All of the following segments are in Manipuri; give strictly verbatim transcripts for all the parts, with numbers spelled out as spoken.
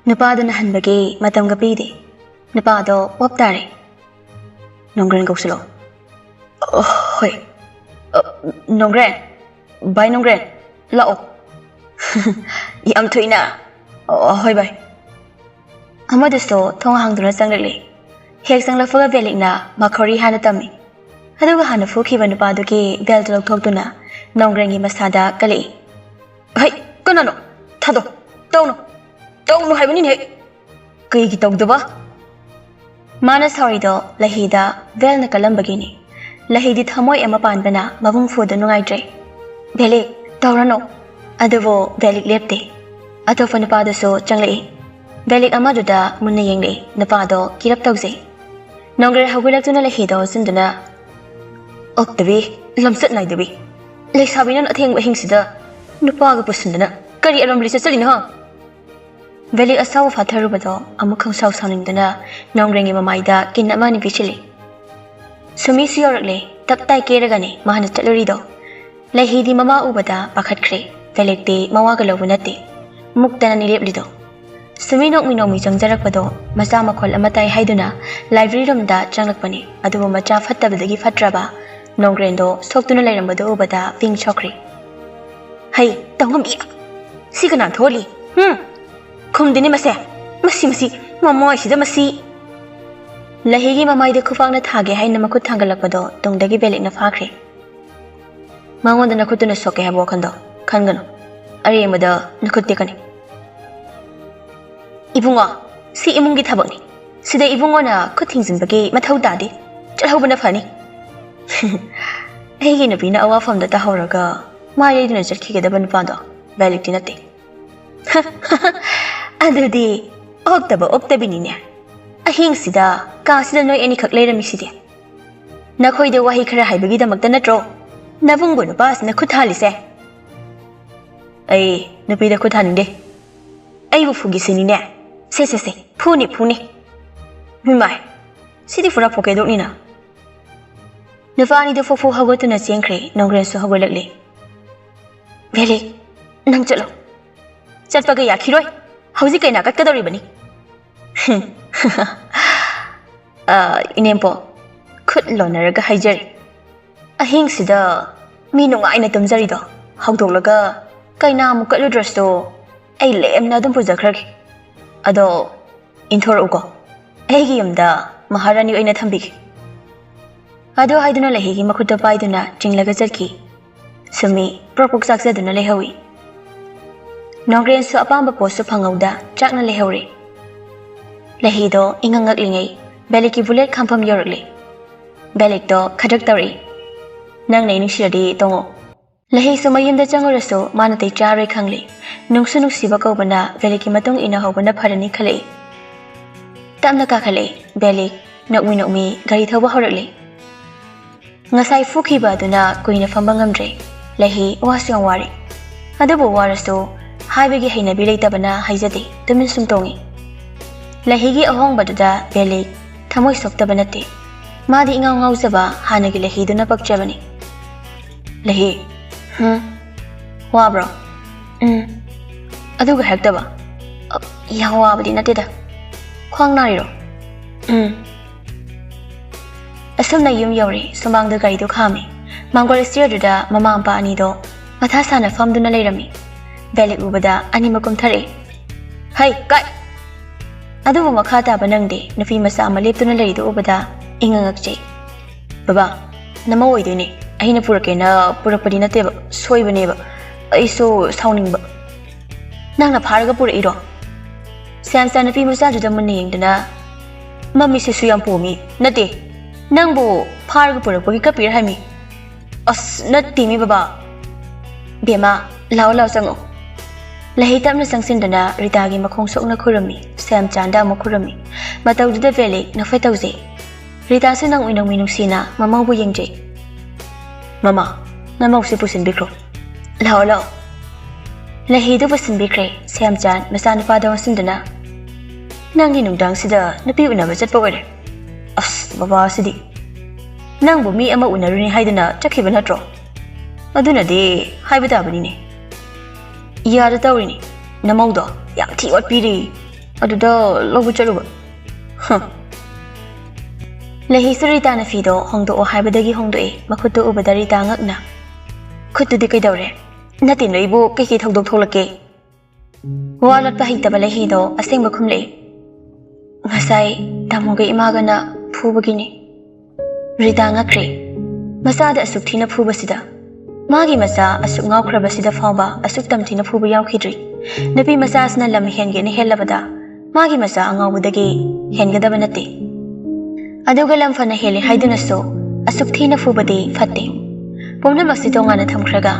ꯅꯨꯄꯥꯗꯨꯅ ꯍꯟꯕꯒꯤ ꯃꯇꯝꯒ ꯄꯤꯗꯦ꯫ ꯅꯨꯄꯥꯗꯣ ꯋꯞ ꯇꯥꯔꯦ꯫ "ꯅꯣꯡꯒ꯭ꯔꯦꯟ ꯀꯧꯁꯤꯜꯂꯣ꯫" "ꯑ, ꯍꯣꯏ꯫ ꯑ, ꯅꯣꯡꯒ꯭ꯔꯦꯟ, ꯚꯥꯏ ꯅꯣꯡꯒ꯭ꯔꯦꯟ, ꯂꯥꯛꯑꯣ꯫" "ꯌꯥꯝ ꯊꯨꯏꯅ꯫" "ꯑ, ꯍꯣꯏ ꯚꯥꯏ꯫" ꯑꯃꯗꯨꯁꯨ ꯊꯣꯡ ꯍꯥꯡꯗꯨꯅ ꯆꯪꯂꯛꯂꯦ꯫ ꯍꯦꯛ ꯆꯪꯂꯛꯄꯒ ꯕꯦꯂꯤꯛꯅ ꯃꯈꯧꯔꯤ ꯍꯥꯟꯅ ꯇꯝꯃꯤ꯫ ꯑꯗꯨꯒ ꯍꯥꯟꯅ ꯐꯨꯈꯤꯕ ꯅꯨꯄꯥꯗꯨꯒꯤ ꯕꯦꯜꯗꯨ ꯂꯧꯊꯣꯛꯇꯨꯅ ꯅꯣꯡꯒ꯭ꯔꯦꯟꯒꯤ ꯃꯁꯥꯗ ꯀꯜꯂꯛꯏ꯫ "ꯍꯩ, ꯀꯅꯥꯅꯣ? ꯊꯥꯗꯣꯛ꯫ ꯇꯧꯅꯨ꯫ ꯇꯧꯅꯨ ꯍꯥꯏꯕꯅꯤꯅꯦ꯫ ꯀꯩꯒꯤ ꯇꯧꯗꯕ?" ꯃꯥꯅ ꯁꯥꯎꯔꯤꯗꯣ ꯂꯍꯤꯗ ꯕꯦꯜꯅ ꯀꯜꯂꯝꯕꯒꯤꯅꯤ꯫ ꯂꯍꯤꯗꯤ ꯊꯃꯣꯏ ꯑꯃ ꯄꯥꯟꯕꯅ ꯃꯕꯨꯡ ꯐꯨꯗ ꯅꯨꯡꯉꯥꯏꯇ꯭ꯔꯦ꯫ "ꯕꯦꯂꯤꯛ, ꯇꯧꯔꯅꯨ꯫" ꯑꯗꯨꯕꯨ ꯕꯦꯂꯤꯛ ꯂꯦꯞꯇꯦ꯫ ꯑꯇꯣꯞꯄ ꯅꯨꯄꯥꯗꯨꯁꯨ ꯆꯪꯂꯛꯏ꯫ ꯕꯦꯂꯤꯛ ꯑꯃꯗꯨꯗ ꯃꯨꯟꯅ ꯌꯦꯡꯂꯛꯏ꯫ ꯅꯨꯄꯥꯗꯣ ꯀꯤꯔꯞ ꯇꯧꯖꯩ꯫ ꯅꯣꯡꯒ꯭ꯔꯦꯟ ꯍꯧꯒꯠꯂꯛꯇꯨꯅ ꯂꯍꯤꯗ ꯑꯣꯟꯁꯤꯟꯗꯨꯅ, "ꯑꯣꯛꯇꯕꯤ, ꯂꯝꯆꯠ ꯅꯥꯏꯗꯕꯤ, ꯂꯩꯁꯥꯕꯤꯅ ꯑꯊꯦꯡꯕ ꯑꯍꯤꯡꯁꯤꯗ ꯅꯨꯄꯥꯒ ꯄꯨꯁꯤꯟꯗꯅ ꯀꯔꯤ ꯑꯔꯣꯝꯕ ꯂꯤꯆꯠ ꯆꯠꯂꯤꯅꯣ, ꯍꯥ?" ꯕꯦꯂꯤꯛ ꯑꯁꯥꯎꯕ ꯐꯥꯊꯔꯨꯕꯗꯣ ꯑꯃꯨꯛ ꯈꯪꯁꯥꯎ ꯁꯥꯎꯅꯤꯡꯗꯨꯅ ꯅꯣꯡꯒ꯭ꯔꯦꯟꯒꯤ ꯃꯃꯥꯏꯗ ꯀꯤꯟ ꯑꯃ ꯑꯅꯤ ꯄꯤꯁꯤꯜꯂꯤ꯫ ꯁꯨꯃꯤꯁꯨ ꯌꯧꯔꯛꯂꯦ꯫ ꯇꯞ ꯇꯥꯏ ꯀꯦꯔꯒꯅꯤ ꯃꯥꯅ ꯆꯠꯂꯨꯔꯤꯗꯣ꯫ ꯂꯩꯍꯤꯗꯤ ꯃꯃꯥ ꯎꯕꯗ ꯄꯥꯈꯠꯈ꯭ꯔꯦ꯫ ꯕꯦꯂꯤꯛꯇꯤ ꯃꯋꯥꯒ ꯂꯧꯕ ꯅꯠꯇꯦ꯫ ꯃꯨꯛꯇꯅꯅꯤ ꯂꯦꯞꯂꯤꯗꯣ꯫ ꯁꯨꯃꯤ ꯅꯣꯛꯃꯤ ꯅꯣꯛꯃꯤ ꯆꯪꯖꯔꯛꯄꯗꯣ ꯃꯆꯥ ꯃꯈꯣꯜ ꯑꯃ ꯇꯥꯏ ꯍꯥꯏꯗꯨꯅ ꯂꯥꯏꯕ꯭ꯔꯦꯔꯤ ꯔꯨꯝꯗ ꯆꯪꯂꯛꯄꯅꯤ꯫ ꯑꯗꯨꯕꯨ ꯃꯆꯥ ꯐꯠꯇꯕꯗꯒꯤ ꯐꯠꯇ꯭ꯔꯕ ꯅꯣꯡꯒ꯭ꯔꯦꯟꯗꯣ ꯁꯣꯛꯇꯨꯅ ꯂꯩꯔꯝꯕꯗꯣ ꯎꯕꯗ ꯄꯤꯡ ꯁꯣꯛꯈ꯭ꯔꯦ꯫ "ꯍꯩ, ꯇꯧꯉꯝꯕꯤ! ꯁꯤ ꯀꯅꯥ ꯊꯣꯛꯍꯜꯂꯤ? ꯍꯨꯝ? ꯈꯨꯝꯗꯦꯅꯦ ꯃꯁꯦ꯫ ꯃꯁꯤ, ꯃꯁꯤ, ꯃꯃꯣꯏꯁꯤꯗ ꯃꯁꯤ!" ꯂꯍꯤꯒꯤ ꯃꯃꯥꯏꯗ ꯈꯨꯄꯥꯛꯅ ꯊꯥꯒꯦ ꯍꯥꯏꯅ ꯃꯈꯨꯠ ꯊꯥꯡꯒꯠꯂꯛꯄꯗꯣ ꯇꯨꯡꯗꯒꯤ ꯕꯦꯂꯤꯛꯅ ꯐꯥꯈ꯭ꯔꯦ꯫ "ꯃꯉꯣꯟꯗ ꯅꯈꯨꯠꯇꯨꯅ ꯁꯣꯛꯀꯦ ꯍꯥꯏꯕ ꯋꯥꯈꯜꯗꯣ ꯈꯟꯒꯅꯨ꯫ ꯑꯔꯦꯝꯕꯗ ꯅꯈꯨꯠ ꯇꯦꯛꯀꯅꯤ꯫" "ꯏꯕꯨꯡꯉꯣ, ꯁꯤ ꯏꯃꯨꯡꯒꯤ ꯊꯕꯛꯅꯤ꯫ ꯁꯤꯗ ꯏꯕꯨꯡꯉꯣꯅ ꯈꯨꯠ ꯊꯤꯡꯖꯤꯟꯕꯒꯤ ꯃꯊꯧ ꯇꯥꯗꯦ꯫ ꯆꯠꯍꯧꯕꯅ ꯐꯅꯤ꯫" ꯑꯩꯒꯤ ꯅꯨꯄꯤꯅ ꯑꯋꯥꯐꯝꯗ ꯇꯥꯍꯧꯔꯒ ꯃꯥꯏ ꯂꯩꯗꯨꯅ ꯆꯠꯈꯤꯒꯗꯕ ꯅꯨꯄꯥꯗꯣ ꯕꯦꯂꯤꯛꯇꯤ ꯅꯠꯇꯦ꯫ "ꯑꯗꯨꯗꯤ ꯑꯣꯛꯇꯕ ꯑꯣꯛꯇꯕꯤꯅꯤꯅꯦ꯫ ꯑꯍꯤꯡꯁꯤꯗ ꯀꯥꯁꯤꯗ ꯅꯣꯏ ꯑꯅꯤꯈꯛ ꯂꯩꯔꯝꯃꯤꯁꯤꯗꯤ꯫ ꯅꯈꯣꯏꯗ ꯋꯥꯍꯩ ꯈꯔ ꯍꯥꯏꯕꯒꯤꯗꯃꯛꯇ ꯅꯠꯇ꯭ꯔꯣ ꯅꯕꯨꯡꯕꯨ ꯅꯨꯄꯥꯁꯤꯅ ꯈꯨꯠ ꯊꯥꯜꯂꯤꯁꯦ?" "ꯑꯩ ꯅꯨꯄꯤꯗ ꯈꯨꯠ ꯊꯥꯅꯤꯡꯗꯦ꯫ ꯑꯩꯕꯨ ꯐꯨꯒꯦ ꯁꯤꯅꯤꯅꯦ꯫ ꯁꯦ, ꯁꯦ, ꯁꯦ, ꯐꯨꯅꯤ, ꯐꯨꯅꯤ꯫ ꯃꯤꯃꯥꯏ, ꯁꯤꯗꯤ ꯄꯨꯔꯥ ꯄꯣꯀꯦꯗꯣꯛꯅꯤꯅ꯫" ꯅꯨꯄꯥ ꯑꯅꯤꯗꯨ ꯐꯨ ꯐꯨ ꯍꯧꯒꯠꯇꯨꯅ ꯆꯦꯟꯈ꯭ꯔꯦ꯫ ꯅꯣꯡꯒ꯭ꯔꯦꯟꯁꯨ ꯍꯧꯒꯠꯂꯛꯂꯦ꯫ "ꯕꯦꯂꯤꯛ, ꯅꯪ ꯆꯠꯂꯣ꯫ ꯆꯠꯄꯒ ꯌꯥꯈꯤꯔꯣꯏ꯫ ꯍꯧꯖꯤꯛ ꯀꯩꯅꯥ ꯀꯠꯀꯗꯧꯔꯤꯕꯅꯤ꯫ ꯑ, ꯏꯅꯦꯝꯄꯣꯛ, ꯈꯨꯠ ꯂꯣꯟꯅꯔꯒ ꯍꯥꯏꯖꯔꯤ, ꯑꯍꯤꯡꯁꯤꯗ ꯃꯤ ꯅꯨꯡꯉꯥꯏꯅ ꯇꯨꯝꯖꯔꯤꯗꯣ ꯍꯧꯗꯣꯛꯂꯒ ꯀꯩꯅꯥ ꯑꯃꯨꯛ ꯀꯠꯂꯨꯗ꯭ꯔꯁꯨ ꯑꯩ ꯂꯦꯝꯅ ꯑꯗꯨꯝ ꯄꯨꯖꯈ꯭ꯔꯒꯦ꯫ ꯑꯗꯣ ꯏꯟꯊꯣꯔꯛꯎꯀꯣ, ꯑꯩꯒꯤ ꯌꯨꯝꯗ ꯃꯍꯥꯔꯥꯅꯤ ꯑꯣꯏꯅ ꯊꯝꯕꯤꯒꯦ꯫ ꯑꯗꯨ ꯍꯥꯏꯗꯨꯅ ꯂꯩꯍꯤꯒꯤ ꯃꯈꯨꯠꯇ ꯄꯥꯏꯗꯨꯅ ꯆꯤꯡꯂꯒ ꯆꯠꯈꯤ꯫ ꯁꯨꯃꯤ ꯄ꯭ꯔꯣꯛ ꯄ꯭ꯔꯣꯛ ꯆꯥꯛꯆꯗꯨꯅ ꯂꯩꯍꯧꯏ꯫ ꯅꯣꯡꯒ꯭ꯔꯦꯟꯁꯨ ꯑꯄꯥꯝꯕ ꯄꯣꯠꯁꯨ ꯐꯪꯍꯧꯗ ꯆꯥꯛꯅ ꯂꯩꯍꯧꯔꯦ꯫ ꯂꯩꯍꯤꯗꯣ ꯏꯉꯛ ꯉꯛꯂꯤꯉꯩ ꯕꯦꯂꯤꯛꯀꯤ ꯕꯨꯂꯦꯠ ꯈꯥꯝꯐꯝ ꯌꯧꯔꯛꯂꯦ꯫ ꯕꯦꯂꯤꯛꯇꯣ ꯈꯗ꯭ꯔꯛ ꯇꯧꯔꯛꯏ꯫ "ꯅꯪꯅ ꯑꯩ ꯅꯨꯡꯁꯤꯔꯗꯤ ꯇꯣꯡꯉꯣ꯫ ꯂꯩꯍꯤꯁꯨ ꯃꯌꯨꯝꯗ ꯆꯪꯉꯨꯔꯁꯨ ꯃꯥ ꯅꯥꯇꯩ ꯆꯥꯔꯣꯏ ꯈꯪꯂꯤ꯫ ꯅꯨꯡꯁꯨ ꯅꯨꯡꯁꯤꯕ ꯀꯧꯕꯅ ꯕꯦꯂꯤꯛꯀꯤ ꯃꯇꯨꯡ ꯏꯟꯅ ꯍꯧꯕꯅ ꯐꯔꯅꯤ ꯈꯜꯂꯛꯏ꯫ ꯇꯞꯅ ꯀꯥꯈꯠꯂꯛꯏ꯫ ꯕꯦꯂꯤꯛ ꯅꯣꯛꯃꯤ ꯅꯣꯛꯃꯤ ꯒꯥꯔꯤ ꯊꯧꯕ ꯍꯧꯔꯛꯂꯤ꯫ ꯉꯁꯥꯏ ꯐꯨꯈꯤꯕ ꯑꯗꯨꯅ ꯀꯨꯏꯅ ꯐꯝꯕ ꯉꯝꯗ꯭ꯔꯦ꯫ ꯂꯩꯍꯤ ꯋꯥꯁꯨ ꯌꯥꯝ ꯋꯥꯔꯦ꯫ ꯑꯗꯨꯕꯨ ꯋꯥꯔꯁꯨ ꯍꯥꯏꯕꯒꯤ ꯍꯩꯅꯕꯤ ꯂꯩꯇꯕꯅ ꯍꯥꯏꯖꯗꯦ, ꯇꯨꯃꯤꯟ ꯁꯨꯝ ꯇꯣꯡꯉꯤ꯫ ꯂꯩꯍꯤꯒꯤ ꯑꯍꯣꯡꯕꯗꯨꯗ ꯕꯦꯂꯤꯛ ꯊꯃꯣꯏ ꯁꯣꯛꯇꯕ ꯅꯠꯇꯦ꯫ ꯃꯥꯗꯤ ꯏꯉꯥꯎ ꯉꯥꯎꯖꯕ ꯍꯥꯟꯅꯒꯤ ꯂꯩꯍꯤꯗꯨꯅ ꯄꯛꯆꯕꯅꯤ꯫ "ꯂꯩꯍꯤ, ꯍꯨꯝ, ꯋꯥꯕ꯭ꯔꯣ?" "ꯎꯝ꯫ ꯑꯗꯨꯒ ꯍꯥꯏꯔꯛꯇꯕ?" "ꯑ, ꯌꯥꯝ ꯋꯥꯕꯗꯤ ꯅꯠꯇꯦꯗ꯫ ꯈ꯭ꯋꯥꯡ ꯅꯥꯔꯤꯔꯣ?" "ꯎꯝ꯫" ꯑꯁꯨꯝꯅ ꯌꯨꯝ ꯌꯧꯔꯦ꯫ ꯁꯨꯃꯥꯡꯗ ꯒꯥꯔꯤꯗꯨ ꯈꯥꯝꯃꯤ꯫ ꯃꯥꯡꯒꯣꯜ ꯁ꯭ꯇꯤꯌꯔꯗꯨꯗ ꯃꯃꯥ ꯃꯄꯥ ꯑꯅꯤꯗꯣ ꯃꯊꯥ ꯁꯥꯅ ꯐꯝꯗꯨꯅ ꯂꯩꯔꯝꯃꯤ꯫ ꯕꯦꯂꯤꯛ ꯎꯕꯗ ꯑꯅꯤꯃꯛ ꯀꯨꯝꯊꯔꯛꯏ꯫ "ꯍꯩ, ꯀꯥꯏ!" ꯑꯗꯨꯕꯨ ꯃꯈꯥ ꯇꯥꯕ ꯅꯪꯗꯦ꯫ ꯅꯨꯄꯤ ꯃꯆꯥ ꯑꯃ ꯂꯦꯞꯇꯨꯅ ꯂꯩꯔꯤꯗꯨ ꯎꯕꯗ ꯏꯉꯛ ꯉꯛꯆꯩ꯫ "ꯕꯕꯥ, ꯅꯃꯧ ꯑꯣꯏꯗꯣꯏꯅꯦ꯫ ꯑꯩꯅ ꯄꯨꯔꯛꯀꯦꯅ ꯄꯨꯔꯛꯄꯗꯤ ꯅꯠꯇꯦꯕ, ꯁꯣꯏꯕꯅꯦꯕ꯫ ꯑꯩꯁꯨ ꯁꯥꯎꯅꯤꯡꯕ꯫" "ꯅꯪꯅ ꯐꯥꯔꯒ ꯄꯨꯔꯛꯏꯔꯣ?" ꯁ꯭ꯌꯥꯝꯆꯥ ꯅꯨꯄꯤ ꯃꯆꯥꯗꯨꯗ ꯃꯨꯟꯅ ꯌꯦꯡꯗꯨꯅ, "ꯃꯃꯤꯠꯁꯤꯁꯨ ꯌꯥꯝ ꯄꯣꯝꯃꯤ꯫ ꯅꯠꯇꯦ, ꯅꯪꯕꯨ ꯐꯥꯔꯒ ꯄꯨꯔꯛꯄꯒꯤ ꯀꯞꯄꯤꯔ ꯍꯥꯏꯃꯤ?" "ꯑꯁ, ꯅꯠꯇꯦꯃꯤ ꯕꯕꯥ꯫" "ꯕꯦꯝꯃ, ꯂꯥꯛꯑꯣ, ꯂꯥꯛꯑꯣ, ꯆꯪꯉꯛꯑꯣ꯫" ꯂꯩꯍꯤ ꯇꯞꯅ ꯆꯪꯁꯤꯟꯗꯨꯅ ꯔꯤꯇꯥꯒꯤ ꯃꯈꯣꯡ ꯁꯣꯛꯅ ꯈꯨꯔꯨꯝꯃꯤ꯫ ꯁ꯭ꯌꯥꯝꯆꯥꯟꯗ ꯑꯃꯨꯛ ꯈꯨꯔꯨꯝꯃꯤ꯫ ꯃꯇꯧꯗꯨꯗ ꯕꯦꯂꯤꯛ ꯅꯣꯛꯐꯦꯠ ꯇꯧꯖꯩ꯫ ꯔꯤꯇꯥꯁꯨ ꯅꯣꯡꯃꯤ ꯅꯣꯡꯃꯤ ꯅꯨꯡꯁꯤꯅ ꯃꯃꯧꯕꯨ ꯌꯦꯡꯖꯩ꯫ "ꯃꯃꯥ, ꯅꯃꯧꯁꯤ ꯄꯨꯁꯤꯟꯕꯤꯈ꯭ꯔꯣ꯫ ꯂꯥꯛꯑꯣ, ꯂꯥꯛꯑꯣ꯫" ꯂꯩꯍꯤꯗꯨ ꯄꯨꯁꯤꯟꯕꯤꯈ꯭ꯔꯦ꯫ ꯁ꯭ꯌꯥꯝꯆꯥꯟ ꯃꯆꯥꯅꯨꯄꯥꯗ ꯑꯣꯟꯁꯤꯟꯗꯨꯅ, "ꯅꯪꯗꯤ ꯅꯨꯡꯗꯥꯡꯁꯤꯗ ꯅꯨꯄꯤ ꯎꯅꯕ ꯆꯠꯄ ꯑꯣꯏꯔꯦ꯫ ꯑꯁ, ꯕꯕꯥꯁꯤꯗꯤ꯫ ꯅꯪꯕꯨ ꯃꯤ ꯑꯃ ꯎꯅꯔꯨꯅꯤ ꯍꯥꯏꯗꯨꯅ ꯆꯠꯈꯤꯕ ꯅꯠꯇ꯭ꯔꯣ? ꯑꯗꯨꯅꯗꯤ ꯍꯥꯏꯕ ꯇꯥꯕꯅꯤꯅꯦ꯫" "ꯌꯥꯗ ꯇꯧꯔꯤꯅꯤ, ꯅꯃꯧꯗꯣ꯫ ꯌꯥꯝ ꯊꯤ ꯑꯣꯠꯄꯤꯔꯤ꯫ ꯑꯗꯨꯗ ꯂꯧꯕ ꯆꯠꯂꯨꯕ꯫ ꯍ꯫ ꯂꯩꯍꯤꯁꯨ ꯔꯤꯇꯥꯅ ꯐꯤꯗꯣ ꯍꯣꯡꯗꯣꯛꯑꯣ ꯍꯥꯏꯕꯗꯒꯤ ꯍꯣꯡꯗꯣꯛꯑꯦ꯫ ꯃꯈꯨꯠꯇꯨ ꯎꯕꯗ ꯔꯤꯇꯥ ꯉꯛꯅ, "ꯈꯨꯠꯇꯨꯗꯤ ꯀꯩꯗꯧꯔꯦ? ꯅꯠꯇꯦ, ꯅꯣꯏꯕꯨ ꯀꯩꯀꯩ ꯊꯧꯗꯣꯛ ꯊꯣꯛꯂꯛꯀꯦ?" ꯋꯥ ꯂꯣꯠꯄ ꯍꯩꯇꯕ ꯂꯩꯍꯤꯗꯣ ꯑꯁꯦꯡꯕ ꯈꯨꯝꯂꯛꯏ꯫ "ꯉꯁꯥꯏ ꯇꯥꯃꯣꯒ ꯏꯃꯥꯒꯅ ꯐꯨꯕꯒꯤꯅꯤ꯫" ꯔꯤꯇꯥ ꯉꯛꯈ꯭ꯔꯦ꯫ ꯃꯆꯥꯗ ꯑꯁꯨꯛ ꯊꯤꯅ ꯐꯨꯕꯁꯤꯗ, ꯃꯥꯒꯤ ꯃꯆꯥ ꯑꯁꯨꯛ ꯉꯥꯎꯈ꯭ꯔꯕꯁꯤꯗ ꯐꯥꯎꯕ ꯑꯁꯨꯛ ꯇꯝꯊꯤꯅ ꯐꯨꯕ ꯌꯥꯎꯈꯤꯗ꯭ꯔꯤ꯫ ꯅꯨꯄꯤ ꯃꯆꯥꯁꯤꯅ ꯂꯝ ꯍꯦꯟꯒꯦꯅ ꯍꯦꯜꯂꯕꯗ, ꯃꯥꯒꯤ ꯃꯆꯥ ꯑꯉꯥꯎꯕꯗꯒꯤ ꯍꯦꯟꯒꯗꯕ ꯅꯠꯇꯦ꯫ ꯑꯗꯨꯒ ꯂꯝ ꯐꯅ ꯍꯦꯜꯂꯦ ꯍꯥꯏꯗꯨꯅꯁꯨ ꯑꯁꯨꯛ ꯊꯤꯅ ꯐꯨꯕꯗꯤ ꯐꯠꯇꯦ꯫ ꯄꯨꯝꯅꯃꯛꯁꯤ ꯇꯣꯉꯥꯟꯅ ꯊꯝꯈ꯭ꯔꯒ,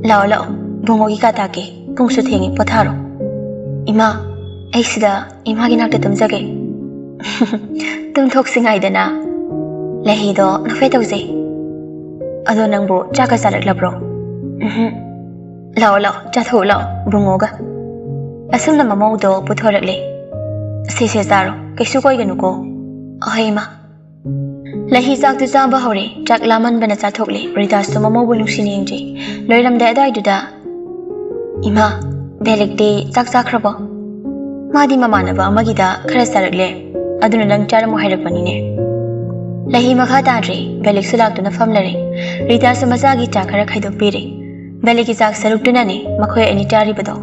"ꯂꯥꯛꯑꯣ, ꯂꯥꯛꯑꯣ, ꯕꯨꯡꯉꯣꯒꯤ ꯀꯥ ꯇꯥꯛꯀꯦ, ꯄꯨꯡꯁꯨ ꯊꯦꯡꯉꯦ, ꯄꯣꯊꯥꯔꯣ꯫" "ꯏꯃꯥ, ꯑꯩ ꯁꯤꯗ ꯏꯃꯥꯒꯤ ꯅꯥꯛꯇ ꯇꯨꯝꯖꯒꯦ꯫" "ꯇꯨꯝꯊꯣꯛꯁꯤ ꯉꯥꯏꯗꯅ꯫" ꯂꯩꯍꯤꯗꯣ ꯅꯣꯛꯐꯦꯠ ꯇꯧꯖꯩ꯫ "ꯑꯗꯣ ꯅꯪꯕꯨ ꯆꯥꯛꯀ ꯆꯥꯔꯛꯂꯕ꯭ꯔꯣ?" "ꯎꯝꯍꯨꯝ꯫" "ꯂꯥꯛꯑꯣ, ꯂꯥꯛꯑꯣ, ꯆꯥꯊꯣꯛꯎ ꯂꯥꯛꯑꯣ, ꯕꯨꯡꯉꯣꯒ꯫" ꯑꯁꯨꯝꯅ ꯃꯃꯧꯗꯣ ꯄꯨꯊꯣꯔꯛꯂꯦ꯫ "ꯁꯦ, ꯁꯦ, ꯆꯥꯔꯣ, ꯀꯩꯁꯨ ꯀꯣꯏꯒꯅꯨꯀꯣ꯫" "ꯑꯍꯣꯏ, ꯏꯃꯥ꯫" ꯂꯩꯍꯤ ꯆꯥꯛꯇꯨ ꯆꯥꯕ ꯍꯧꯔꯦ꯫ ꯆꯥꯛ ꯂꯥꯝꯃꯟꯕꯅ ꯆꯥꯊꯣꯛꯂꯦ꯫ ꯔꯤꯇꯥꯁꯨ ꯃꯃꯧꯕꯨ ꯅꯨꯡꯁꯤꯅ ꯌꯦꯡꯖꯩ꯫ ꯂꯣꯏꯔꯝꯗꯥꯏ ꯑꯗꯨꯋꯥꯏꯗꯨꯗ, "ꯏꯃꯥ, ꯕꯦꯂꯤꯛꯇꯤ ꯆꯥꯛ ꯆꯥꯈ꯭ꯔꯕꯣ?" "ꯃꯥꯗꯤ ꯃꯃꯥꯟꯅꯕ ꯑꯃꯒꯤꯗ ꯈꯔ ꯆꯥꯔꯛꯂꯦ, ꯑꯗꯨꯅ ꯅꯪ ꯆꯥꯔꯝꯃꯣ ꯍꯥꯏꯔꯛꯄꯅꯤꯅꯦ꯫" ꯂꯩꯍꯤ ꯃꯈꯥ ꯇꯥꯗ꯭ꯔꯦ꯫ ꯕꯦꯂꯤꯛꯁꯨ ꯂꯥꯛꯇꯨꯅ ꯐꯝꯂꯔꯦ꯫ ꯔꯤꯇꯥꯁꯨ ꯃꯆꯥꯒꯤ ꯆꯥꯛ ꯈꯔ ꯈꯥꯏꯗꯣꯛꯄꯤꯔꯦ꯫ ꯕꯦꯂꯤꯛꯀꯤ ꯆꯥꯛ ꯁꯔꯨꯛꯇꯨꯅꯅꯦ ꯃꯈꯣꯏ ꯑꯅꯤ ꯆꯥꯔꯤꯕꯗꯣ꯫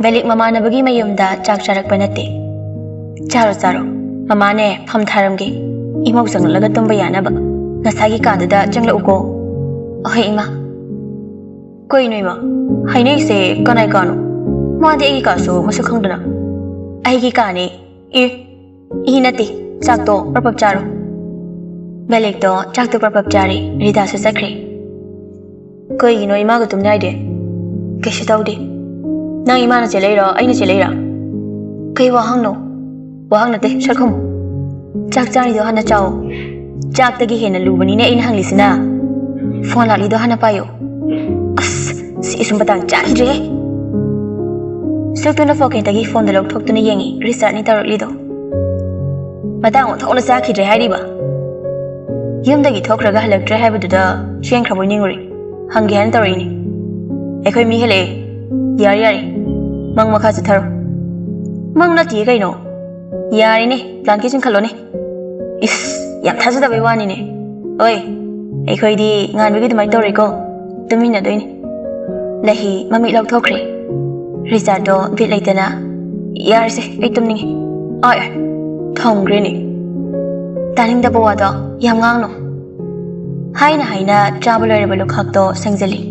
ꯕꯦꯂꯤꯛ ꯃꯃꯥꯟꯅꯕꯒꯤ ꯃꯌꯨꯝꯗ ꯆꯥꯛ ꯆꯥꯔꯛꯄ ꯅꯠꯇꯦ꯫ "ꯆꯥꯔꯣ, ꯆꯥꯔꯣ꯫ ꯃꯃꯥꯅꯦ ꯐꯝ ꯊꯥꯔꯝꯒꯦ꯫ ꯏꯃꯧ ꯆꯪꯂꯛꯂꯒ ꯇꯨꯝꯕ ꯌꯥꯅꯕ꯫ ꯉꯁꯥꯏꯒꯤ ꯀꯥꯗꯨꯗ ꯆꯪꯂꯛꯎꯀꯣ꯫" "ꯑꯍꯣꯏ, ꯏꯃꯥ꯫" "ꯀꯩꯅꯣ, ꯏꯃꯥ? ꯍꯥꯏꯅꯩꯁꯦ ꯀꯅꯥꯏ ꯀꯥꯅꯣ? ꯃꯥꯗꯤ ꯑꯩꯒꯤ ꯀꯥꯁꯨ ꯃꯁꯛ ꯈꯪꯗꯅ꯫" "ꯑꯩꯒꯤ ꯀꯥꯅꯦ꯫" "ꯑꯦ, ꯏ ꯅꯠꯇꯦ, ꯆꯥꯛꯇꯣ ꯄ꯭ꯔꯞ ꯄ꯭ꯔꯞ ꯆꯥꯔꯣ꯫" ꯕꯦꯂꯤꯛꯇꯣ ꯆꯥꯛꯇꯣ ꯄ꯭ꯔꯞ ꯄ꯭ꯔꯞ ꯆꯥꯔꯦ꯫ ꯔꯤꯇꯥꯁꯨ ꯆꯠꯈ꯭ꯔꯦ꯫ "ꯀꯩꯒꯤꯅꯣ ꯏꯃꯥꯒ ꯇꯨꯝꯅꯤ ꯍꯥꯏꯗꯤ?" "ꯀꯩꯁꯨ ꯇꯧꯗꯦ꯫" "ꯅꯪ ꯏꯃꯥꯅ ꯆꯦꯜꯂꯛꯏꯔꯣ, ꯑꯩꯅ ꯆꯦꯜꯂꯛꯏꯔꯣ?" "ꯀꯩ ꯋꯥꯍꯪꯅꯣ?" "ꯋꯥꯍꯪ ꯅꯠꯇꯦ, ꯁꯠ ꯈꯨꯝꯃꯨ꯫ ꯆꯥꯛ ꯆꯥꯔꯤꯗꯣ ꯍꯥꯟꯅ ꯆꯥꯎ꯫ ꯆꯥꯛꯇꯒꯤ ꯍꯦꯟꯅ ꯂꯨꯕꯅꯤꯅꯦ ꯑꯩꯅ ꯍꯪꯂꯤꯁꯤꯅ꯫ ꯐꯣꯟ ꯂꯥꯛꯂꯤꯗꯣ ꯍꯥꯟꯅ ꯄꯥꯏꯌꯨ꯫" "ꯑꯁ, ꯁꯤ ꯁꯨꯝ ꯃꯇꯥꯡ ꯆꯥꯈꯤꯗ꯭ꯔꯦꯍꯦ꯫" ꯁꯨꯛꯇꯨꯅ ꯄꯣꯀꯦꯠꯇꯒꯤ ꯐꯣꯟꯗꯨ ꯂꯧꯊꯣꯛꯇꯨꯅ ꯌꯦꯡꯉꯤ, ꯔꯤꯆꯥꯔꯗꯅꯤ ꯇꯧꯔꯛꯂꯤꯗꯣ꯫ "ꯃꯇꯥꯡ ꯑꯣꯟꯊꯣꯛꯅ ꯆꯥꯈꯤꯗ꯭ꯔꯦ ꯍꯥꯏꯔꯤꯕ? ꯌꯨꯝꯗꯒꯤ ꯊꯣꯛꯈ꯭ꯔꯒ ꯍꯜꯂꯛꯇ꯭ꯔꯦ ꯍꯥꯏꯕꯗꯨꯗ ꯆꯦꯟꯈ꯭ꯔꯕꯣꯏ ꯅꯤꯡꯉꯨꯔꯦ꯫ ꯍꯪꯒꯦ ꯍꯥꯏꯅ ꯇꯧꯔꯛꯏꯅꯤ꯫ ꯑꯩꯈꯣꯏ ꯃꯤ ꯍꯦꯜꯂꯛꯑꯦ꯫ ꯌꯥꯔꯦ, ꯌꯥꯔꯦ꯫ ꯃꯪ ꯃꯈꯥ ꯆꯠꯊꯔꯣ꯫" ꯃꯪ ꯅꯠꯇꯤꯌꯦ ꯀꯩꯅꯣ꯫ ꯌꯥꯔꯦꯅꯦ, ꯕ꯭ꯂꯥꯟꯀꯦꯠ ꯆꯤꯡꯈꯠꯂꯣꯅꯦ꯫ ꯏꯁ, ꯌꯥꯝ ꯊꯥꯖꯗꯕꯩ ꯋꯥꯅꯤꯅꯦ꯫ ꯑꯣꯏ, ꯑꯩꯈꯣꯏꯗꯤ ꯉꯥꯟꯕꯒꯤ ꯑꯗꯨꯃꯥꯏꯅ ꯇꯧꯔꯣꯏꯀꯣ, ꯇꯨꯃꯤꯟꯅꯗꯣꯏꯅꯤ꯫ ꯂꯩꯍꯤ ꯃꯃꯤꯠ ꯂꯧꯊꯣꯛꯈ꯭ꯔꯦ꯫ ꯔꯤꯆꯥꯔꯗꯣ ꯕꯤꯠ ꯂꯩꯇꯅ, "ꯌꯥꯔꯦꯁꯦ, ꯑꯩ ꯇꯨꯝꯅꯤꯡꯉꯦ꯫ ꯑꯥꯏ, ꯑꯥꯏ, ꯊꯝꯈ꯭ꯔꯦꯅꯦ꯫ ꯇꯥꯅꯤꯡꯗꯕ ꯋꯥꯗꯣ ꯌꯥꯝ ꯉꯥꯡꯅꯨ"꯫ ꯍꯥꯏꯅ ꯍꯥꯏꯅ ꯆꯥꯕ ꯂꯣꯏꯔꯕ ꯂꯨꯈꯥꯛꯇꯣ ꯁꯦꯡꯖꯜꯂꯤ꯫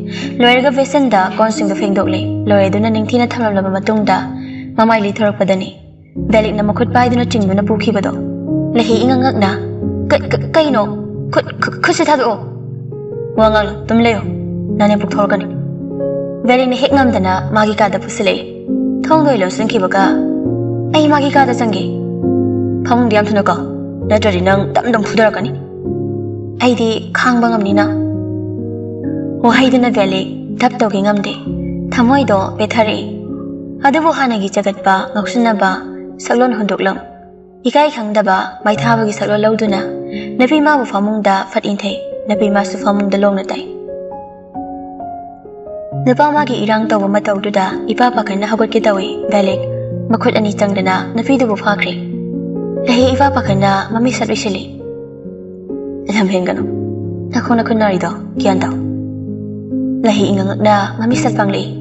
ꯂꯣꯏꯔꯒ ꯕꯦꯁꯟꯗ ꯀꯣꯟꯁꯤꯡꯗꯣ ꯐꯦꯡꯗꯣꯛꯂꯦ꯫ ꯂꯣꯏꯔꯗꯨꯅ ꯅꯤꯡꯊꯤꯅ ꯊꯝꯂꯝꯂꯕ ꯃꯇꯨꯡꯗ ꯃꯃꯥꯏ ꯂꯤꯊꯣꯔꯛꯄꯗꯅꯤ ꯕꯦꯂꯤꯛꯅ ꯃꯈꯨꯠ ꯄꯥꯏꯗꯨꯅ ꯆꯤꯡꯗꯨꯅ ꯄꯨꯈꯤꯕꯗꯣ꯫ ꯂꯩꯍꯤ ꯏꯉꯛ ꯉꯛꯅ, "ꯀ-, ꯀ-, ꯀꯩꯅꯣ? ꯈꯨꯠ, ꯈꯨ-, ꯈꯨꯠꯁꯦ ꯊꯥꯗꯣꯛꯑꯣ꯫ ꯋꯥ ꯉꯥꯡꯅꯨ, ꯇꯨꯝ ꯂꯩꯌꯣ꯫ ꯅꯅꯦꯝ ꯄꯣꯛꯊꯣꯔꯛꯀꯅꯤ"꯫ ꯕꯦꯂꯤꯛꯅ ꯍꯦꯛ ꯉꯝꯗꯅ ꯃꯥꯒꯤ ꯀꯥꯗ ꯄꯨꯁꯤꯜꯂꯛꯏ꯫ ꯊꯣꯡꯗꯣ ꯂꯣꯟꯁꯤꯟꯈꯤꯕꯒ, "ꯑꯩ ꯃꯥꯒꯤ ꯀꯥꯗ ꯆꯪꯒꯦ꯫ ꯐꯃꯨꯡꯗ ꯌꯥꯝ ꯊꯨꯅ ꯀꯥꯎ, ꯅꯠꯇ꯭ꯔꯗꯤ ꯅꯪ ꯗꯝ ꯗꯝ ꯐꯨꯗꯔꯛꯀꯅꯤ꯫ ꯑꯩꯗꯤ ꯈꯥꯡꯕ ꯉꯝꯅꯤꯅ"꯫ ꯋꯥꯍꯩꯗꯨꯅ ꯕꯦꯂꯤꯛ ꯙꯞ ꯇꯧꯒꯦ ꯉꯝꯗꯦ꯫ ꯊꯃꯣꯏꯗꯣ ꯄꯦꯊꯔꯛꯏ꯫ ꯑꯗꯨꯕꯨ ꯍꯥꯟꯅꯒꯤ ꯆꯒꯠꯄ, ꯉꯥꯎꯁꯤꯟꯅꯕ ꯁꯛꯂꯣꯟ ꯍꯨꯟꯗꯣꯛꯂꯝ꯫ ꯏꯀꯥꯏ ꯈꯪꯗꯕ, ꯃꯥꯏꯊꯥꯕꯒꯤ ꯁꯛꯂꯣꯟ ꯂꯧꯗꯨꯅ ꯅꯨꯄꯤ ꯃꯥꯕꯨ ꯐꯃꯨꯡꯗ ꯐꯠ ꯏꯟꯊꯩ꯫ ꯅꯨꯄꯤ ꯃꯥꯁꯨ ꯐꯃꯨꯡꯗ ꯂꯣꯡꯅ ꯇꯥꯏ꯫ ꯅꯨꯄꯥ ꯃꯥꯒꯤ ꯏꯔꯥꯡ ꯇꯧꯕ ꯃꯇꯧꯗꯨꯗ ꯏꯄꯥ ꯄꯥꯈꯠꯅ ꯍꯧꯒꯠꯀꯦ ꯇꯧꯏ꯫ ꯕꯦꯂꯤꯛ ꯃꯈꯨꯠ ꯑꯅꯤ ꯆꯪꯗꯅ ꯅꯨꯄꯤꯗꯨꯕꯨ ꯐꯥꯈ꯭ꯔꯦ꯫ ꯂꯩꯍꯤ ꯏꯄꯥ ꯄꯥꯈꯠꯅ ꯃꯃꯤꯠ ꯁꯠ ꯎꯏꯁꯤꯜꯂꯤ꯫ "ꯂꯝ ꯍꯦꯟꯒꯅꯨ꯫ ꯅꯈꯣꯡ ꯅꯈꯨꯠ ꯅꯥꯔꯤꯗꯣ ꯒ꯭ꯌꯥꯟ ꯇꯥꯎ"꯫ ꯂꯩꯍꯤ ꯏꯉꯛꯅ ꯃꯃꯤꯠ ꯁꯠ ꯄꯥꯡꯂꯛꯏ꯫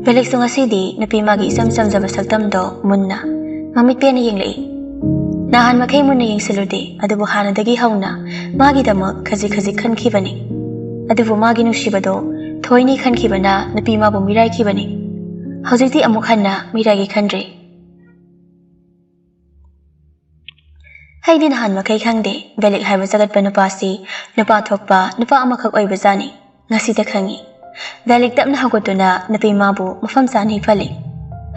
ꯕꯦꯂꯤꯛꯁꯨ ꯉꯁꯤꯗꯤ ꯅꯨꯄꯤ ꯃꯥꯒꯤ ꯏꯆꯝ ꯆꯝꯖꯕ ꯁꯛꯇꯝꯗꯣ ꯃꯨꯟꯅ, ꯃꯃꯤꯠ ꯄꯦꯟꯅ ꯌꯦꯡꯂꯛꯏ꯫ ꯅꯍꯥꯟ ꯃꯈꯩ ꯃꯨꯟꯅ ꯌꯦꯡꯁꯤꯜꯂꯨꯗꯦ, ꯑꯗꯨꯕꯨ ꯍꯥꯟꯅꯗꯒꯤ ꯍꯧꯅ ꯃꯥꯒꯤꯗꯃꯛ ꯈꯖꯤꯛ ꯈꯖꯤꯛ ꯈꯟꯈꯤꯕꯅꯤ꯫ ꯑꯗꯨꯕꯨ ꯃꯥꯒꯤ ꯅꯨꯡꯁꯤꯕꯗꯣ ꯊꯣꯏꯅꯤ ꯈꯟꯈꯤꯕꯅ ꯅꯨꯄꯤ ꯃꯥꯕꯨ ꯃꯤꯔꯥꯏꯈꯤꯕꯅꯤ꯫ ꯍꯧꯖꯤꯛꯇꯤ ꯑꯃꯨꯛ ꯍꯟꯅ ꯃꯤꯔꯥꯏꯒꯦ ꯈꯟꯗ꯭ꯔꯦ꯫ ꯑꯩꯗꯤ ꯅꯍꯥꯟ ꯃꯈꯩ ꯈꯪꯗꯦ, ꯕꯦꯂꯤꯛ ꯍꯥꯏꯕ ꯆꯒꯠꯄ ꯅꯨꯄꯥꯁꯤ ꯅꯨꯄꯥ ꯊꯣꯛꯄ ꯅꯨꯄꯥ ꯑꯃꯈꯛ ꯑꯣꯏꯕꯖꯥꯠꯅꯤ꯫ ꯉꯁꯤꯗ ꯈꯪꯉꯤ꯫ ꯕꯦꯂꯤꯛ ꯇꯞꯅ ꯍꯧꯒꯠꯇꯨꯅ ꯅꯨꯄꯤ ꯃꯥꯕꯨ ꯃꯐꯝ ꯆꯥꯅ ꯍꯤꯞꯍꯜꯂꯤ꯫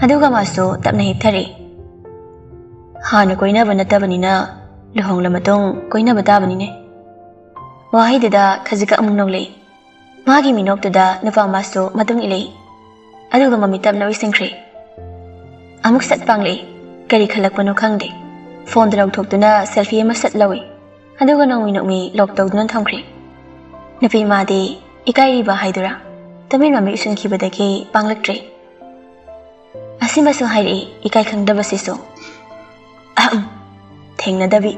ꯑꯗꯨꯒ ꯃꯥꯁꯨ ꯇꯞꯅ ꯍꯤꯞꯊꯔꯛꯏ꯫ "ꯍꯥꯟꯅ ꯀꯣꯏꯅꯕ ꯅꯠꯇꯕꯅꯤꯅ ꯂꯨꯍꯣꯡꯂ ꯃꯇꯨꯡ ꯀꯣꯏꯅꯕ ꯇꯥꯕꯅꯤꯅꯦ"꯫ ꯋꯥꯍꯩꯗꯨꯗ ꯈꯖꯤꯛꯈꯛ ꯑꯃꯨꯛ ꯅꯣꯛꯂꯛꯏ꯫ ꯃꯥꯒꯤ ꯃꯤꯅꯣꯛꯇꯨꯗ ꯅꯨꯄꯥ ꯑꯃꯁꯨ ꯃꯇꯨꯡ ꯏꯜꯂꯛꯏ꯫ ꯑꯗꯨꯒ ꯃꯃꯤꯠ ꯇꯞꯅ ꯎꯏꯁꯤꯟꯈ꯭ꯔꯦ꯫ ꯑꯃꯨꯛ ꯁꯠ ꯄꯥꯡꯂꯛꯏ꯫ ꯀꯔꯤ ꯈꯜꯂꯛꯄꯅꯣ ꯈꯪꯗꯦ꯫ ꯐꯣꯟꯗꯨ ꯂꯧꯊꯣꯛꯇꯨꯅ ꯁꯦꯜꯐꯤ ꯑꯃ ꯁꯠ ꯂꯧꯏ꯫ ꯑꯗꯨꯒ ꯅꯣꯡꯃꯤ ꯅꯣꯡꯃꯤ ꯂꯣꯛ ꯇꯧꯗꯨꯅ ꯊꯝꯈ꯭ꯔꯦ꯫ ꯅꯨꯄꯤ ꯃꯥꯗꯤ ꯏꯀꯥꯏꯔꯤꯕ ꯍꯥꯏꯗꯨꯔꯥ, ꯇꯨꯃꯤꯟ ꯃꯃꯤꯠ ꯎꯏꯁꯤꯟꯈꯤꯕꯗꯒꯤ ꯄꯥꯡꯂꯛꯇ꯭ꯔꯦ꯫ ꯁꯤꯃꯁꯨ ꯍꯥꯏꯔꯛꯏ, ꯏꯀꯥꯏ ꯈꯪꯗꯕꯁꯤꯁꯨ꯫ ꯑꯍꯝ, ꯊꯦꯡꯅꯗꯕꯤ꯫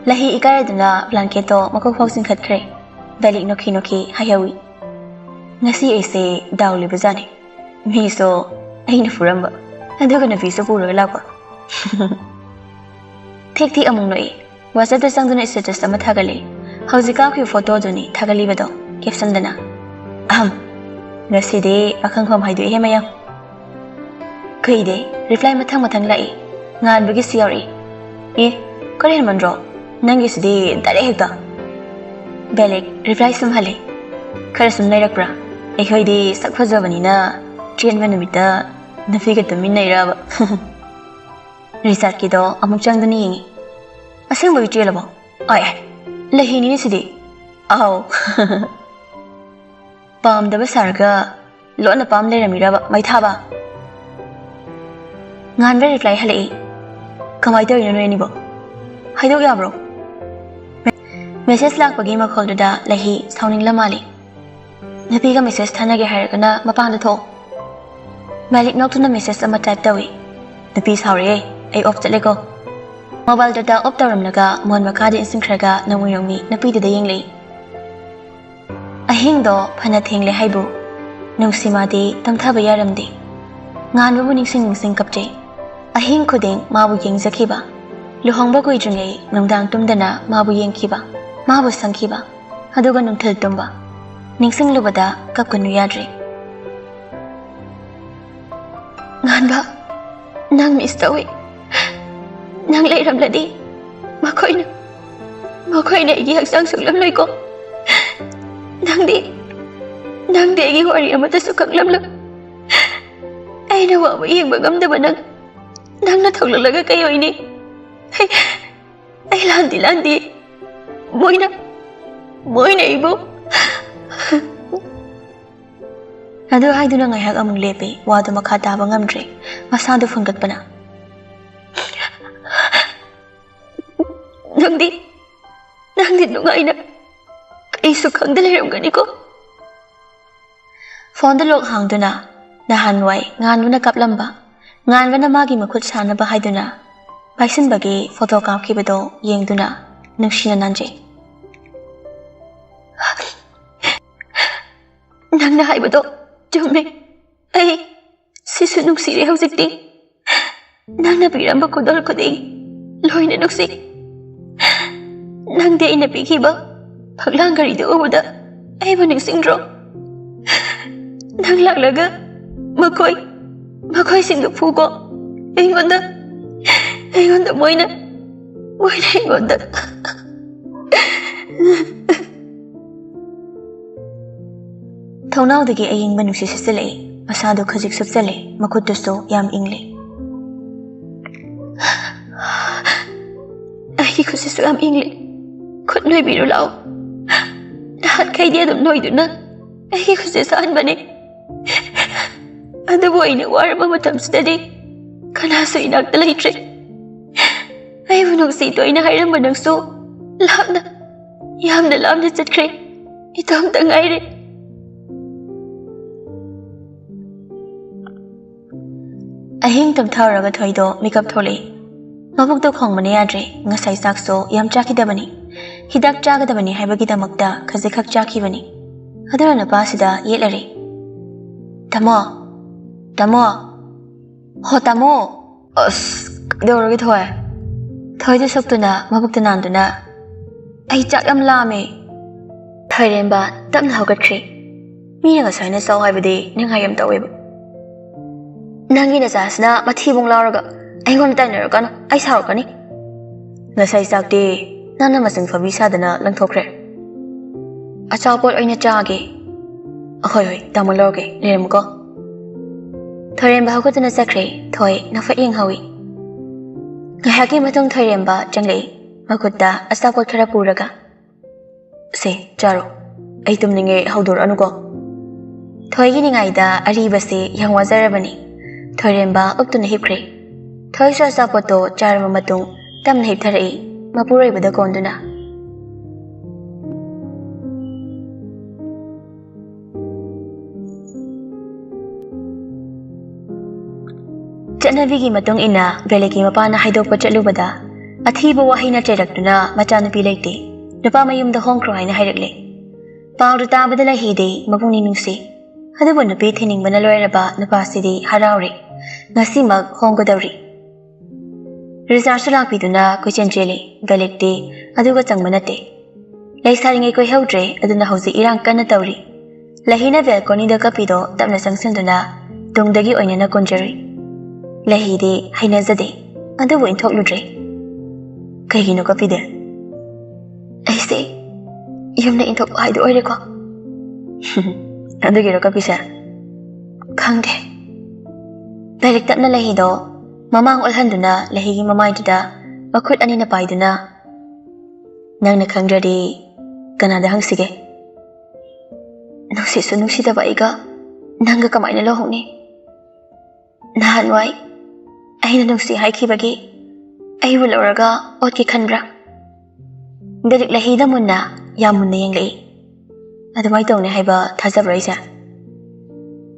ꯂꯍꯤ ꯏꯀꯥꯏꯔꯗꯨꯅ ꯕ꯭ꯂꯥꯡꯀꯦꯠꯇꯣ ꯃꯀꯣꯛ ꯐꯥꯎ ꯆꯤꯡꯈꯠꯈ꯭ꯔꯦ꯫ ꯕꯦꯂꯤꯛ ꯅꯣꯛꯈꯤ ꯅꯣꯛꯈꯤ ꯍꯥꯏꯍꯧꯏ꯫ ꯉꯁꯤ ꯑꯩꯁꯦ ꯗꯥꯎ ꯂꯩꯕꯖꯥꯠꯅꯤ꯫ ꯃꯤꯁꯨ ꯑꯩꯅ ꯐꯨꯔꯝꯕ, ꯑꯗꯨꯒ ꯅꯨꯄꯤꯁꯨ ꯄꯨꯔꯒ ꯂꯥꯛꯄ꯫ ꯊꯦꯛ ꯊꯦꯛ ꯑꯃꯨꯛ ꯅꯣꯛꯏ꯫ WhatsApp-ꯇ ꯆꯪꯗꯨꯅ status ꯑꯃ ꯊꯥꯒꯠꯂꯤ꯫ ꯍꯧꯖꯤꯛ ꯀꯥꯞꯈꯤꯕ photo-ꯗꯨꯅꯤ ꯊꯥꯒꯠꯂꯤꯕꯗꯣ꯫ Caption-ꯗꯅ, "ꯑꯍꯝ, ꯉꯁꯤꯗꯤ ꯄꯥꯈꯪꯐꯝ ꯍꯥꯏꯗꯣꯛꯏꯍꯦ ꯃꯌꯥꯝ꯫ ꯀꯩꯗꯤ reply ꯃꯊꯪ ꯃꯊꯪ ꯂꯥꯛꯏ꯫ ꯉꯥꯟꯕꯒꯤꯁꯨ ꯌꯥꯎꯔꯛꯏ꯫ ꯑꯦ, ꯈꯔ ꯍꯦꯟꯃꯟꯗ꯭ꯔꯣ? ꯅꯪꯒꯤꯁꯤꯗꯤ direct ꯍꯦꯛꯇ꯫ ꯕꯦꯂꯤꯛ reply ꯁꯨꯝꯍꯜꯂꯤ꯫ ꯈꯔ ꯁꯨꯝ ꯅꯩꯔꯛꯄ꯭ꯔꯥ? ꯑꯩꯈꯣꯏꯗꯤ ꯁꯛ ꯐꯖꯕꯅꯤꯅ ꯆꯦꯟꯕ ꯅꯨꯃꯤꯠꯇ ꯅꯨꯄꯤꯒ ꯇꯨꯃꯤꯟꯅꯩꯔꯕ?" ꯔꯤꯆꯥꯔꯗꯀꯤꯗꯣ ꯑꯃꯨꯛ ꯆꯪꯗꯨꯅ ꯌꯦꯡꯉꯤ꯫ "ꯑꯁꯦꯡꯕꯒꯤ ꯆꯦꯜꯂꯕꯣ? ꯑꯥꯏ, ꯂꯩꯍꯤꯅꯤꯅꯦ ꯁꯤꯗꯤ꯫ ꯑꯥꯎ꯫ ꯄꯥꯝꯗꯕ ꯁꯥꯔꯒ ꯂꯣꯟꯅ ꯄꯥꯝ ꯂꯩꯔꯝꯃꯤꯔꯕ ꯃꯩꯊꯥꯕ?" ꯉꯥꯟꯕ reply ꯍꯜꯂꯛꯏ꯫ "ꯀꯃꯥꯏ ꯇꯧꯔꯤꯅꯣ ꯅꯣꯏ ꯑꯅꯤꯕꯣ? ꯍꯥꯏꯗꯣꯛ ꯌꯥꯕ꯭ꯔꯣ?" Message ꯂꯥꯛꯄꯒꯤ ꯃꯈꯣꯜꯗꯨꯗ ꯂꯩꯍꯤ ꯁꯥꯎꯅꯤꯡꯂ ꯃꯥꯜꯂꯤ꯫ "ꯅꯨꯄꯤꯒ message ꯊꯥꯅꯒꯦ ꯍꯥꯏꯔꯒꯅ ꯃꯄꯥꯟꯗ ꯊꯣꯛꯑꯣ꯫" ꯕꯦꯂꯤꯛ ꯅꯣꯛꯇꯨꯅ message ꯑꯃ type ꯇꯧꯏ꯫ "ꯅꯨꯄꯤ ꯁꯥꯎꯔꯦ, ꯑꯩ off ꯆꯠꯂꯦꯀꯣ꯫" Mobile data off ꯇꯧꯔꯝꯂꯒ ꯃꯣꯟ ꯃꯈꯥꯗ ꯏꯟꯁꯤꯟꯈ꯭ꯔꯒ ꯅꯣꯡꯃꯤ ꯅꯣꯡꯃꯤ ꯅꯨꯄꯤꯗꯨꯗ ꯌꯦꯡꯂꯛꯏ꯫ ꯑꯍꯤꯡꯗꯣ ꯐꯅ ꯊꯦꯡꯂꯦ ꯍꯥꯏꯕꯨ ꯅꯨꯡꯁꯤꯃꯥꯗꯤ ꯇꯨꯝꯊꯕ ꯌꯥꯔꯝꯗꯦ꯫ ꯉꯥꯟꯕꯕꯨ ꯅꯤꯡꯁꯤꯡ ꯅꯤꯡꯁꯤꯡ ꯀꯞꯆꯩ꯫ ꯑꯍꯤꯡ ꯈꯨꯗꯤꯡ ꯃꯥꯕꯨ ꯌꯦꯡꯖꯈꯤꯕ, ꯂꯨꯍꯣꯡꯕ ꯀꯨꯏꯗ꯭ꯔꯤꯉꯩ ꯅꯨꯡꯗꯥꯡ ꯇꯨꯝꯗꯅ ꯃꯥꯕꯨ ꯌꯦꯡꯈꯤꯕ, ꯃꯥꯕꯨ ꯁꯪꯈꯤꯕ, ꯑꯗꯨꯒ ꯅꯨꯡꯊꯤꯜ ꯇꯨꯝꯕ꯫ ꯅꯤꯡꯁꯤꯡꯂꯨꯕꯗ ꯀꯞꯀꯅꯨ ꯌꯥꯗ꯭ꯔꯦ꯫ ꯉꯥꯟꯕ, ꯅꯪ miss ꯇꯧꯏ꯫ ꯅꯪ ꯂꯩꯔꯝꯂꯗꯤ ꯃꯈꯣꯏꯅ, ꯃꯈꯣꯏꯅ ꯑꯩꯒꯤ ꯍꯛꯆꯥꯡ ꯁꯣꯛꯂꯝꯂꯣꯏꯀꯣ꯫ ꯅꯪꯗꯤ, ꯅꯪꯗꯤ ꯑꯩꯒꯤ ꯋꯥꯔꯤ ꯑꯃꯠꯇꯁꯨ ꯈꯪꯂꯝꯂꯣꯏ꯫ ꯑꯩꯅ ꯋꯥꯕ ꯌꯦꯡꯕ ꯉꯝꯗꯕ ꯅꯪ, ꯅꯪꯅ ꯊꯣꯛꯂꯛꯂꯒ ꯀꯩ ꯑꯣꯏꯅꯤ? ꯑꯩ, ꯑꯩ ꯂꯥꯟꯗꯤ ꯂꯥꯟꯗꯤ꯫ ꯃꯣꯏꯅ, ꯃꯣꯏꯅ ꯑꯩꯕꯨ꯫ ꯑꯗꯨ ꯍꯥꯏꯗꯨꯅ ꯉꯥꯏꯍꯥꯛ ꯑꯃꯨꯛ ꯂꯦꯞꯄꯤ꯫ ꯋꯥꯗꯨ ꯃꯈꯥ ꯇꯥꯕ ꯉꯝꯗ꯭ꯔꯦ꯫ ꯃꯁꯥꯗꯨ ꯐꯨꯟꯒꯠꯄꯅ꯫ ꯅꯪꯗꯤ, ꯅꯪꯗꯤ ꯅꯨꯡꯉꯥꯏꯅ ꯀꯩꯁꯨ ꯈꯪꯗ ꯂꯩꯔꯝꯒꯅꯤꯀꯣ꯫ Phone-ꯗ lock ꯍꯥꯡꯗꯨꯅ, ꯅꯍꯥꯟꯋꯥꯏ ꯉꯥꯟꯕꯅ ꯀꯥꯞꯂꯝꯕ, ꯉꯥꯟꯕꯅ ꯃꯥꯒꯤ ꯃꯈꯨꯠ ꯁꯥꯟꯅꯕ ꯍꯥꯏꯗꯨꯅ ꯄꯥꯏꯁꯤꯟꯕꯒꯤ ꯐꯣꯇꯣ ꯀꯥꯞꯈꯤꯕꯗꯣ ꯌꯦꯡꯗꯨꯅ ꯅꯨꯡꯁꯤꯅ ꯅꯥꯟꯖꯩ꯫ "ꯅꯪꯅ ꯍꯥꯏꯕꯗꯣ ꯆꯨꯝꯃꯦ꯫ ꯑꯩ ꯁꯤꯁꯨ ꯅꯨꯡꯁꯤꯔꯦ ꯍꯧꯖꯤꯛꯇꯤ꯫ ꯅꯪꯅ ꯄꯤꯔꯝꯕ ꯈꯨꯗꯣꯜ ꯈꯨꯗꯤꯡ ꯂꯣꯏꯅ ꯅꯨꯡꯁꯤ꯫ ꯅꯪꯗꯤ ꯑꯩꯅ ꯄꯤꯈꯤꯕ ꯐꯛꯂꯥꯡ ꯘꯔꯤꯗꯨ ꯎꯕꯗ ꯑꯩꯕꯨ ꯅꯤꯡꯁꯤꯡꯗ꯭ꯔꯣ? ꯅꯪ ꯂꯥꯛꯂꯒ ꯃꯈꯣꯏ, ꯃꯈꯣꯏꯁꯤꯡꯗꯨ ꯐꯨꯀꯣ꯫ ꯑꯩꯉꯣꯟꯗ, ꯑꯩꯉꯣꯟꯗ ꯃꯣꯏꯅ, ꯃꯣꯏꯅ ꯑꯩꯉꯣꯟꯗ" ꯊꯣꯡꯅꯥꯎꯗꯒꯤ ꯑꯌꯤꯡꯕ ꯅꯨꯡꯁꯤꯠ ꯁꯤꯠꯆꯜꯂꯛꯏ꯫ ꯃꯁꯥꯗꯨ ꯈꯖꯤꯛ ꯁꯨꯞꯆꯜꯂꯦ, ꯃꯈꯨꯠꯇꯨꯁꯨ ꯌꯥꯝ ꯏꯪꯂꯦ꯫ "ꯑꯩꯒꯤ ꯈꯨꯠꯁꯤꯁꯨ ꯌꯥꯝ ꯏꯪꯂꯦ꯫ ꯈꯨꯠ ꯅꯣꯏꯕꯤꯔꯨ ꯂꯥꯛꯑꯣ꯫ ꯅꯍꯥꯟꯈꯩꯗꯤ ꯑꯗꯨꯝ ꯅꯣꯏꯗꯨꯅ ꯑꯩꯒꯤ ꯈꯨꯠꯁꯦ ꯁꯥꯍꯟꯕꯅꯦ꯫ ꯑꯗꯨꯕꯨ ꯑꯩꯅ ꯋꯥꯔꯕ ꯃꯇꯝꯁꯤꯗꯗꯤ ꯀꯅꯥꯁꯨ ꯏꯅꯥꯛꯇ ꯂꯩꯇ꯭ꯔꯦ꯫ ꯑꯩꯕꯨ ꯅꯨꯡꯁꯤꯗꯣꯏꯅ ꯍꯥꯏꯔꯝꯕ ꯅꯪꯁꯨ ꯂꯥꯞꯅ, ꯌꯥꯝꯅ ꯂꯥꯞꯅ ꯆꯠꯈ꯭ꯔꯦ꯫ ꯏꯇꯣꯝꯇ ꯉꯥꯏꯔꯦ꯫" ꯑꯍꯤꯡ ꯇꯨꯝꯊꯍꯧꯔꯒ ꯊꯣꯏꯗꯣ ꯃꯤꯀꯞ ꯊꯣꯛꯂꯛꯏ꯫ ꯃꯕꯨꯛꯇꯣ ꯈꯣꯡꯕꯅ ꯌꯥꯗ꯭ꯔꯦ꯫ ꯉꯁꯥꯏ ꯆꯥꯛꯁꯨ ꯌꯥꯝ ꯆꯥꯈꯤꯗꯕꯅꯤ꯫ ꯍꯤꯗꯥꯛ ꯆꯥꯒꯗꯕꯅꯤ ꯍꯥꯏꯕꯒꯤꯗꯃꯛꯇ ꯈꯖꯤꯛꯈꯛ ꯆꯥꯈꯤꯕꯅꯤ꯫ ꯑꯗꯨꯅ ꯅꯨꯄꯥꯁꯤꯗ ꯌꯦꯠꯂꯔꯦ꯫ "ꯇꯥꯃꯣ, ꯇꯥꯃꯣ, ꯍꯣ ꯇꯥꯃꯣ!" "ꯑꯁ, ꯀꯩꯗꯧꯔꯒꯦ ꯊꯣꯏ?" ꯊꯣꯏꯗ ꯁꯣꯛꯇꯨꯅ ꯃꯕꯨꯛꯇ ꯅꯥꯟꯗꯨꯅ, "ꯑꯩ ꯆꯥꯛ ꯌꯥꯝ ꯂꯥꯝꯃꯦ꯫" ꯊꯣꯏꯔꯦꯝꯕ ꯇꯞꯅ ꯍꯧꯒꯠꯈ꯭ꯔꯦ꯫ "ꯃꯤꯅ ꯉꯁꯥꯏꯅ ꯆꯥꯎ ꯍꯥꯏꯕꯗꯤ ꯅꯤꯡꯉꯥꯏ ꯌꯥꯝ ꯇꯧꯋꯦꯕ꯫ ꯅꯪꯒꯤ ꯅꯆꯥꯁꯤꯅ ꯃꯊꯤꯕꯣꯡ ꯂꯥꯎꯔꯒ ꯑꯩꯉꯣꯟꯗ ꯇꯥꯏꯅꯔꯛꯀꯅꯨ, ꯑꯩ ꯁꯥꯎꯔꯛꯀꯅꯤ꯫ ꯉꯁꯥꯏ ꯆꯥꯛꯇꯤ ꯅꯪꯅ ꯃꯆꯪ ꯐꯥꯕꯤ ꯁꯥꯗꯅ ꯂꯪꯊꯣꯛꯈ꯭ꯔꯦ꯫ ꯑꯆꯥꯄꯣꯠ ꯑꯣꯏꯅ ꯆꯥꯒꯦ꯫" "ꯑꯍꯣꯏ ꯍꯣꯏ, ꯇꯥꯃꯣ ꯂꯧꯔꯒꯦ, ꯂꯩꯔꯝꯃꯨꯀꯣ꯫" ꯊꯣꯏꯔꯦꯝꯕ ꯍꯧꯒꯠꯇꯨꯅ ꯆꯠꯈ꯭ꯔꯦ꯫ ꯊꯣꯏ ꯅꯐꯠ ꯌꯦꯡꯍꯧꯏ꯫ ꯉꯥꯏꯍꯥꯛꯀꯤ ꯃꯇꯨꯡ ꯊꯣꯏꯔꯦꯝꯕ ꯆꯪꯂꯛꯏ, ꯃꯈꯨꯠꯇ ꯑꯆꯥꯄꯣꯠ ꯈꯔ ꯄꯨꯔꯒ꯫ "ꯁꯦ, ꯆꯥꯔꯣ꯫ ꯑꯩ ꯇꯨꯝꯅꯤꯡꯉꯦ, ꯍꯧꯗꯣꯔꯛꯑꯅꯨꯀꯣ꯫" ꯊꯣꯏꯒꯤ ꯅꯤꯡꯉꯥꯏꯗ ꯑꯔꯤꯕꯁꯦ ꯌꯥꯝ ꯋꯥꯖꯔꯕꯅꯤ꯫ ꯊꯣꯏꯔꯦꯝꯕ ꯎꯞꯇꯨꯅ ꯍꯤꯞꯈ꯭ꯔꯦ꯫ ꯊꯣꯏꯁꯨ ꯑꯆꯥꯄꯣꯠꯇꯣ ꯆꯥꯔꯕ ꯃꯇꯨꯡ ꯇꯞꯅ ꯍꯤꯞꯊꯔꯛꯏ, ꯃꯄꯨꯔꯣꯏꯕꯗ ꯀꯣꯟꯗꯨꯅ꯫ ꯆꯠꯅꯕꯤꯒꯤ ꯃꯇꯨꯡ ꯏꯟꯅ ꯕꯦꯂꯦꯛꯀꯤ ꯃꯄꯥꯅ ꯍꯥꯏꯗꯣꯛꯄ ꯆꯠꯂꯨꯕꯗ ꯑꯊꯤꯕ ꯋꯥꯍꯩꯅ ꯆꯩꯔꯛꯇꯨꯅ ꯃꯆꯥꯅꯨꯄꯤ ꯂꯩꯇꯦ, ꯅꯨꯄꯥ ꯃꯌꯨꯝꯗ ꯍꯣꯡꯈ꯭ꯔꯣ ꯍꯥꯏꯅ ꯍꯥꯏꯔꯛꯂꯦ꯫ ꯄꯥꯎꯗꯨ ꯇꯥꯕꯗ ꯂꯩꯍꯤꯗꯤ ꯃꯄꯨꯛꯅꯤꯡ ꯅꯨꯡꯁꯤ꯫ ꯑꯗꯨꯕꯨ ꯅꯨꯄꯤ ꯊꯤꯅꯤꯡꯕꯅ ꯂꯣꯏꯔꯕ ꯅꯨꯄꯥꯁꯤꯗꯤ ꯍꯔꯥꯎꯔꯦ꯫ ꯉꯁꯤꯃꯛ ꯍꯣꯡꯒꯗꯧꯔꯤ꯫ ꯔꯤꯆꯥꯔꯗꯁꯨ ꯂꯥꯛꯄꯤꯗꯨꯅ ꯀꯣꯏꯆꯦꯟ ꯆꯦꯜꯂꯤ꯫ ꯕꯦꯂꯦꯛꯇꯤ ꯑꯗꯨꯒ ꯆꯪꯕ ꯅꯠꯇꯦ꯫ ꯂꯩꯁꯥꯔꯤꯉꯩ ꯀꯣꯏꯍꯧꯗ꯭ꯔꯦ, ꯑꯗꯨꯅ ꯍꯧꯖꯤꯛ ꯏꯔꯥꯡ ꯀꯟꯅ ꯇꯧꯔꯤ꯫ ꯂꯩꯍꯤꯅ ꯕꯦꯜꯀꯣꯅꯤꯗ ꯀꯞꯄꯤꯗꯣ ꯇꯞꯅ ꯆꯪꯁꯤꯟꯗꯨꯅ ꯇꯨꯡꯗꯒꯤ ꯑꯣꯏꯅꯅ ꯀꯣꯟꯖꯔꯨꯏ꯫ ꯂꯩꯍꯤꯗꯤ ꯍꯩꯅꯖꯗꯦ, ꯑꯗꯨꯕꯨ ꯏꯟꯊꯣꯛꯂꯨꯗ꯭ꯔꯦ꯫ "ꯀꯩꯒꯤꯅꯣ ꯀꯞꯄꯤꯗꯦ?" "ꯑꯩꯁꯦ ꯌꯨꯝꯗ ꯏꯟꯊꯣꯛꯄ ꯍꯥꯏꯗꯣ ꯑꯣꯏꯔꯦꯀꯣ?" "ꯑꯗꯨꯒꯤꯔꯣ ꯀꯞꯄꯤꯁꯦ?" "ꯈꯪꯗꯦ꯫" ꯕꯦꯂꯦꯛ ꯇꯞꯅ ꯂꯩꯍꯤꯗꯣ ꯃꯃꯥꯡ ꯑꯣꯜꯍꯟꯗꯨꯅ ꯂꯩꯍꯤꯒꯤ ꯃꯃꯥꯏꯗꯨꯗ ꯃꯈꯨꯠ ꯑꯅꯤꯅ ꯄꯥꯏꯗꯨꯅ, "ꯅꯪꯅ ꯈꯪꯗ꯭ꯔꯗꯤ ꯀꯅꯥꯗ ꯍꯪꯁꯤꯒꯦ? ꯅꯨꯡꯁꯤꯁꯨ ꯅꯨꯡꯁꯤꯗꯕ ꯑꯩꯒ ꯅꯪꯒ ꯀꯃꯥꯏꯅ ꯂꯨꯍꯣꯡꯅꯤ? ꯅꯍꯥꯟꯋꯥꯏ ꯑꯩꯅ ꯅꯨꯡꯁꯤ ꯍꯥꯏꯈꯤꯕꯒꯤ ꯑꯩꯕꯨ ꯂꯧꯔꯒ ꯑꯣꯠꯀꯦ ꯈꯟꯕ꯭ꯔꯥ?" ꯕꯦꯂꯦꯛ ꯂꯩꯍꯤꯗ ꯃꯨꯟꯅ, ꯌꯥꯝ ꯃꯨꯟꯅ ꯌꯦꯡꯂꯛꯏ꯫ "ꯑꯗꯨꯃꯥꯏꯅ ꯇꯧꯅꯤ ꯍꯥꯏꯕ ꯊꯥꯖꯕ꯭ꯔꯥ ꯑꯩꯁꯦ?"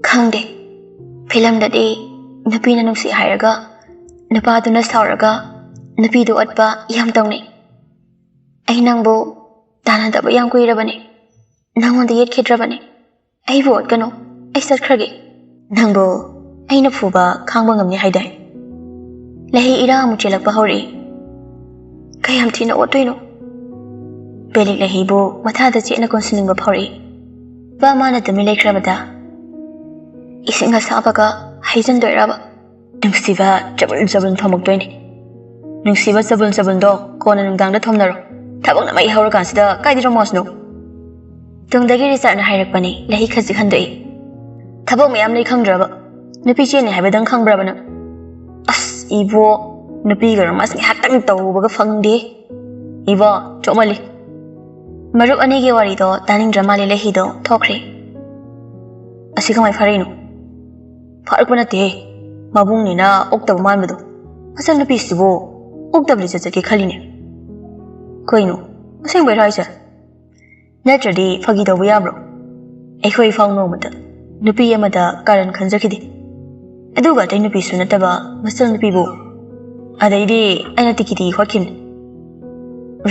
"ꯈꯪꯗꯦ꯫ ꯐꯤꯂꯝꯗꯗꯤ ꯅꯨꯄꯤꯅ ꯅꯨꯡꯁꯤ ꯍꯥꯏꯔꯒ ꯅꯨꯄꯥꯗꯨꯅ ꯁꯥꯎꯔꯒ ꯅꯨꯄꯤꯗꯨ ꯑꯣꯠꯄ ꯌꯥꯝ ꯇꯧꯅꯩ꯫ ꯑꯩ ꯅꯪꯕꯨ ꯇꯥꯟꯅꯗꯕ ꯌꯥꯝ ꯀꯨꯏꯔꯕꯅꯤ꯫ ꯅꯪꯉꯣꯟꯗ ꯌꯦꯠꯈꯤꯗ꯭ꯔꯕꯅꯤ꯫ ꯑꯩꯕꯨ ꯑꯣꯠꯀꯅꯨ꯫ ꯑꯩ ꯆꯠꯈ꯭ꯔꯒꯦ꯫" "ꯅꯪꯕꯨ ꯑꯩꯅ ꯐꯨꯕ ꯈꯥꯡꯕ ꯉꯝꯅꯤ ꯍꯥꯏꯗꯥꯏ?" ꯂꯩꯍꯤ ꯏꯔꯥ ꯑꯃꯨꯛ ꯆꯦꯜꯂꯛꯄ ꯍꯧꯔꯛꯏ꯫ "ꯀꯌꯥꯝ ꯊꯤꯅ ꯑꯣꯠꯇꯣꯏꯅꯣ?" ꯕꯦꯂꯦꯛ ꯂꯩꯍꯤꯕꯨ ꯃꯊꯥꯗ ꯆꯦꯠꯅ ꯀꯣꯟꯁꯤꯟꯅꯤꯡꯕ ꯐꯥꯎꯔꯛꯏ꯫ ꯅꯨꯄꯥ ꯃꯥꯅ ꯇꯨꯃꯤꯟ ꯂꯩꯈ꯭ꯔꯕꯗ, "ꯏꯁꯤꯡ ꯑꯁꯥꯕꯒ ꯍꯩꯖꯤꯟꯗꯣꯏꯔꯕ?" "ꯅꯨꯡꯁꯤꯕ ꯆꯕꯨꯟ ꯆꯕꯨꯟ ꯊꯣꯝꯃꯛꯇꯣꯏꯅꯦ꯫ ꯅꯨꯡꯁꯤꯕ ꯆꯕꯨꯟ ꯆꯕꯨꯟꯗꯣ ꯀꯣꯟꯅ ꯅꯨꯡꯗꯥꯡꯗ ꯊꯣꯝꯅꯔꯣ꯫ ꯊꯕꯛꯅ ꯃꯩ ꯍꯧꯔꯀꯥꯟꯁꯤꯗ ꯀꯥꯏꯗ ꯔꯣꯃꯥꯟꯁꯅꯣ?" ꯇꯨꯡꯗꯒꯤ ꯔꯤꯆꯥꯔꯗꯅ ꯍꯥꯏꯔꯛꯄꯅꯤ꯫ ꯂꯩꯍꯤ ꯈꯖꯤꯛ ꯍꯟꯗꯣꯛꯏ꯫ "ꯊꯕꯛ ꯃꯌꯥꯝ ꯂꯩ ꯈꯪꯗ꯭ꯔꯕ? ꯅꯨꯄꯤ ꯆꯦꯟꯅꯤ ꯍꯥꯏꯕꯗꯪ ꯈꯪꯕ꯭ꯔꯕ ꯅꯪ?" "ꯑꯁ ꯏꯕꯣ, ꯅꯨꯄꯤꯒ ꯔꯣꯃꯥꯟꯁ ꯉꯥꯏꯍꯥꯛꯇꯪ ꯇꯧꯕꯒ ꯐꯪꯗꯦ꯫ ꯏꯕꯣ, ꯆꯣꯞꯃꯜꯂꯤ꯫" ꯃꯔꯨꯞ ꯑꯅꯤꯒꯤ ꯋꯥꯔꯤꯗꯣ ꯇꯥꯅꯤꯡꯗ꯭ꯔ ꯃꯥꯜꯂꯦ ꯂꯩꯍꯤꯗꯣ ꯊꯣꯛꯈ꯭ꯔꯦ꯫ "ꯑꯁꯤ ꯀꯃꯥꯏ ꯐꯥꯔꯛꯏꯅꯣ?" "ꯐꯥꯔꯛꯄ ꯅꯠꯇꯦꯍꯦ, ꯃꯕꯨꯡꯅꯤꯅ ꯑꯣꯛꯇꯕ ꯃꯥꯟꯕꯗꯣ꯫ ꯃꯆꯟꯅꯨꯄꯤꯁꯤꯕꯨ ꯑꯣꯛꯇꯕ ꯂꯤꯆꯠ ꯆꯠꯀꯦ ꯈꯜꯂꯤꯅꯦ꯫" "ꯀꯩꯅꯣ, ꯑꯁꯦꯡꯕꯩꯔꯣ ꯍꯥꯏꯁꯦ? ꯅꯠꯇ꯭ꯔꯗꯤ ꯐꯥꯒꯤ ꯇꯧꯕ ꯌꯥꯕ꯭ꯔꯣ? ꯑꯩꯈꯣꯏ ꯐꯥꯎ ꯅꯣꯡꯃꯇ ꯅꯨꯄꯤ ꯑꯃꯗ ꯀꯥꯔꯟ ꯈꯟꯖꯈꯤꯗꯦ꯫ ꯑꯗꯨꯒ ꯑꯇꯩ ꯅꯨꯄꯤꯁꯨ ꯅꯠꯇꯕ ꯃꯆꯜ ꯅꯨꯄꯤꯕꯨ꯫ ꯑꯗꯩꯗꯤ ꯑꯩꯅ ꯇꯤꯀꯤ ꯇꯤꯀꯤ ꯈꯣꯠꯈꯤꯕꯅꯤ꯫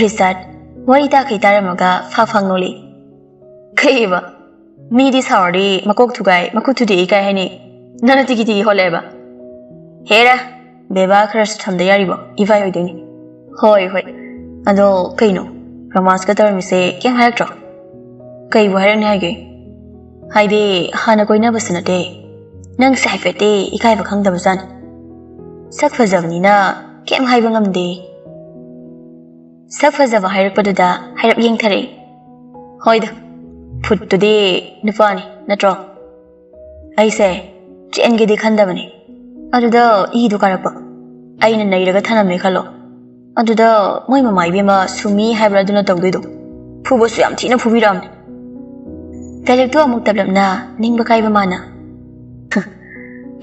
ꯔꯤꯆꯥꯔꯗ ꯋꯥꯔꯤ ꯇꯥꯈꯩ ꯇꯥꯔꯝꯃꯒ ꯐꯥꯛ ꯐꯥꯛ ꯅꯣꯛꯂꯤ꯫ "ꯀꯩꯕ? ꯃꯤꯗꯤ ꯁꯥꯎꯔꯗꯤ ꯃꯀꯣꯛ ꯊꯨꯒꯥꯏ, ꯃꯈꯨꯠ ꯊꯨꯗꯦꯛꯏ ꯀꯥꯏ ꯍꯥꯏꯅꯤ, ꯅꯪꯅ ꯇꯤꯀꯤ ꯇꯤꯀꯤ ꯍꯣꯠꯂꯛꯑꯦꯕ? ꯍꯦꯔꯥ, ꯕꯦꯕꯥ ꯈꯔꯁꯨ ꯊꯝꯗ ꯌꯥꯔꯤꯕꯣ? ꯏꯕꯥꯏ ꯑꯣꯏꯗꯣꯏꯅꯤ꯫ ꯍꯣꯏ, ꯍꯣꯏ꯫ ꯑꯗꯣ ꯀꯩꯅꯣ, ꯔꯣꯃꯥꯟꯁꯀ ꯇꯧꯔꯝꯃꯤꯁꯦ ꯀꯩꯝ ꯍꯥꯏꯔꯛꯇ꯭ꯔꯣ? ꯀꯩꯕꯨ ꯍꯥꯏꯔꯛꯅꯤ ꯍꯥꯏꯒꯦ? ꯍꯥꯏꯗꯤ ꯍꯥꯟꯅ ꯀꯣꯏꯅꯕꯁꯨ ꯅꯠꯇꯦ, ꯅꯪꯁꯦ ꯍꯥꯏꯐꯦꯠꯇꯤ ꯏꯀꯥꯏꯕ ꯈꯪꯗꯕꯖꯥꯠꯅꯤ꯫ ꯁꯛ ꯐꯖꯕꯅꯤꯅ ꯀꯩꯝ ꯍꯥꯏꯕ ꯉꯝꯗꯦ꯫ ꯁꯛ ꯐꯖꯕ ꯍꯥꯏꯔꯛꯄꯗꯨꯗ ꯍꯥꯏꯔꯞ ꯌꯦꯡꯊꯔꯛꯏ꯫ ꯍꯣꯏꯗ, ꯐꯨꯠꯇꯨꯗꯤ ꯅꯨꯄꯥꯅꯤ ꯅꯠꯇ꯭ꯔꯣ? ꯑꯩꯁꯦ ꯆꯦꯟꯒꯦꯗꯤ ꯈꯟꯗꯕꯅꯤ꯫ ꯑꯗꯨꯗ ꯏꯗꯨ ꯀꯥꯔꯛꯄ꯫ ꯑꯩꯅ ꯅꯩꯔꯒ ꯊꯅꯝꯃꯦ ꯈꯜꯂꯣ꯫ ꯑꯗꯨꯗ ꯃꯣꯏ ꯃꯃꯥ ꯏꯕꯦꯝꯃ ꯁꯨꯃꯤ ꯍꯥꯏꯕ꯭ꯔꯥ ꯑꯗꯨꯅ ꯇꯧꯗꯣꯏꯗꯣ꯫ ꯐꯨꯕꯁꯨ ꯌꯥꯝ ꯊꯤꯅ ꯐꯨꯕꯤꯔꯛꯑꯕꯅꯤ꯫ ꯐꯦꯂꯤꯛꯇꯣ ꯑꯃꯨꯛ ꯇꯞꯂꯞꯅ ꯅꯤꯡꯕ ꯀꯥꯏꯕ ꯃꯥꯅ,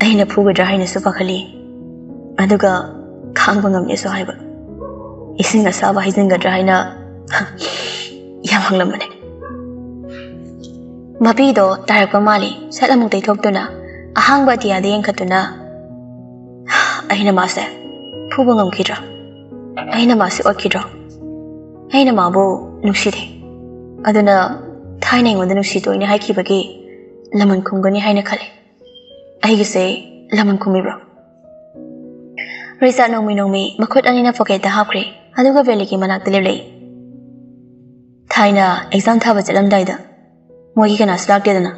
"ꯑꯩꯅ ꯐꯨꯒꯗ꯭ꯔꯥ ꯍꯥꯏꯅꯁꯨ ꯄꯥꯈꯠꯂꯤ, ꯑꯗꯨꯒ ꯈꯥꯡꯕ ꯉꯝꯗꯦꯁꯨ ꯍꯥꯏꯕ꯫ ꯏꯁꯤꯡ ꯑꯁꯥꯕ ꯍꯩꯖꯤꯟꯒꯗ꯭ꯔꯥ ꯍꯥꯏꯅ ꯌꯥꯝ ꯍꯪꯂꯝꯕꯅꯦ꯫" ꯃꯄꯤꯗꯣ ꯇꯥꯔꯛꯄ ꯃꯥꯜꯂꯤ꯫ ꯁꯠ ꯑꯃꯨꯛ ꯇꯩꯊꯣꯛꯇꯨꯅ ꯑꯍꯥꯡꯕ ꯑꯇꯤꯌꯥꯗ ꯌꯦꯡꯈꯠꯇꯨꯅ, "ꯑꯩꯅ ꯃꯥꯁꯦ ꯐꯨꯕ ꯉꯝꯈꯤꯗ꯭ꯔꯣ? ꯑꯩꯅ ꯃꯥꯁꯦ ꯑꯣꯠꯈꯤꯗ꯭ꯔꯣ? ꯑꯩꯅ ꯃꯥꯕꯨ ꯅꯨꯡꯁꯤꯗꯦ꯫ ꯑꯗꯨꯅ ꯊꯥꯏꯅ ꯑꯩꯉꯣꯟꯗ ꯅꯨꯡꯁꯤ ꯇꯣꯏꯅ ꯍꯥꯏꯈꯤꯕꯒꯤ ꯂꯃꯟ ꯈꯨꯝꯒꯅꯤ ꯍꯥꯏꯅ ꯈꯜꯂꯤ꯫ ꯑꯩꯒꯤꯁꯦ ꯂꯃꯟ ꯈꯨꯝꯃꯤꯕ꯭ꯔꯣ?" ꯔꯤꯆꯥꯔꯗ ꯅꯣꯡꯃꯤ ꯅꯣꯡꯃꯤ ꯃꯈꯨꯠ ꯑꯅꯤꯅ ꯄꯣꯀꯦꯠꯇ ꯍꯥꯞꯈ꯭ꯔꯦ, ꯑꯗꯨꯒ ꯕꯦꯂꯤꯒꯤ ꯃꯅꯥꯛꯇ ꯂꯦꯞꯂꯛꯏ꯫ "ꯊꯥꯏꯅ ꯑꯦꯛꯖꯥꯝ ꯊꯥꯕ ꯆꯠꯂꯝꯗꯥꯏꯗ ꯃꯣꯏꯒꯤ ꯀꯅꯥꯁꯨ ꯂꯥꯛꯇꯦꯗꯅ꯫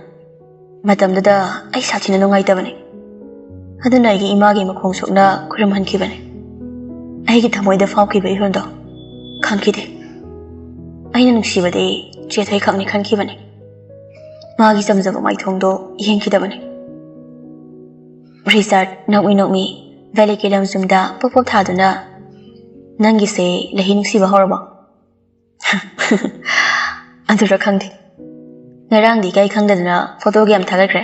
ꯃꯇꯝꯗꯨꯗ ꯑꯩ ꯁꯥꯊꯤꯅ ꯅꯨꯡꯉꯥꯏꯇꯕꯅꯤ꯫ ꯑꯗꯨꯅ ꯑꯩꯒꯤ ꯏꯃꯥꯒꯤ ꯃꯈꯣꯡ ꯁꯣꯛꯅ ꯈꯨꯔꯨꯝꯍꯟꯈꯤꯕꯅꯤ꯫ ꯑꯩꯒꯤ ꯊꯃꯣꯏꯗ ꯐꯥꯎꯈꯤꯕ ꯏꯍꯨꯜꯗꯣ ꯈꯪꯈꯤꯗꯦ꯫ ꯑꯩꯅ ꯅꯨꯡꯁꯤꯕꯗꯤ ꯆꯦꯊꯣꯏ ꯈꯛꯅꯤ ꯈꯟꯈꯤꯕꯅꯤ꯫ ꯃꯥꯒꯤ ꯆꯝꯖꯕ ꯃꯥꯏꯊꯣꯡꯗꯣ ꯌꯦꯡꯈꯤꯗꯕꯅꯤ꯫" ꯔꯤꯆꯥꯔꯗ ꯅꯣꯛꯃꯤ ꯅꯣꯛꯃꯤ ꯕꯦꯂꯤꯒꯤ ꯂꯝꯖꯨꯝꯗ ꯄꯣꯞ ꯄꯣꯞ ꯊꯥꯗꯨꯅ, "ꯅꯪꯒꯤꯁꯦ ꯂꯩꯍꯤ ꯅꯨꯡꯁꯤꯕ ꯍꯧꯔꯕꯣ?" "ꯑꯗꯨꯔ ꯈꯪꯗꯦ꯫ ꯉꯔꯥꯡꯗꯤ ꯏꯀꯥꯏ ꯈꯪꯗꯗꯅ ꯐꯣꯇꯣꯒ ꯌꯥꯝ ꯊꯥꯒꯠꯈ꯭ꯔꯦ꯫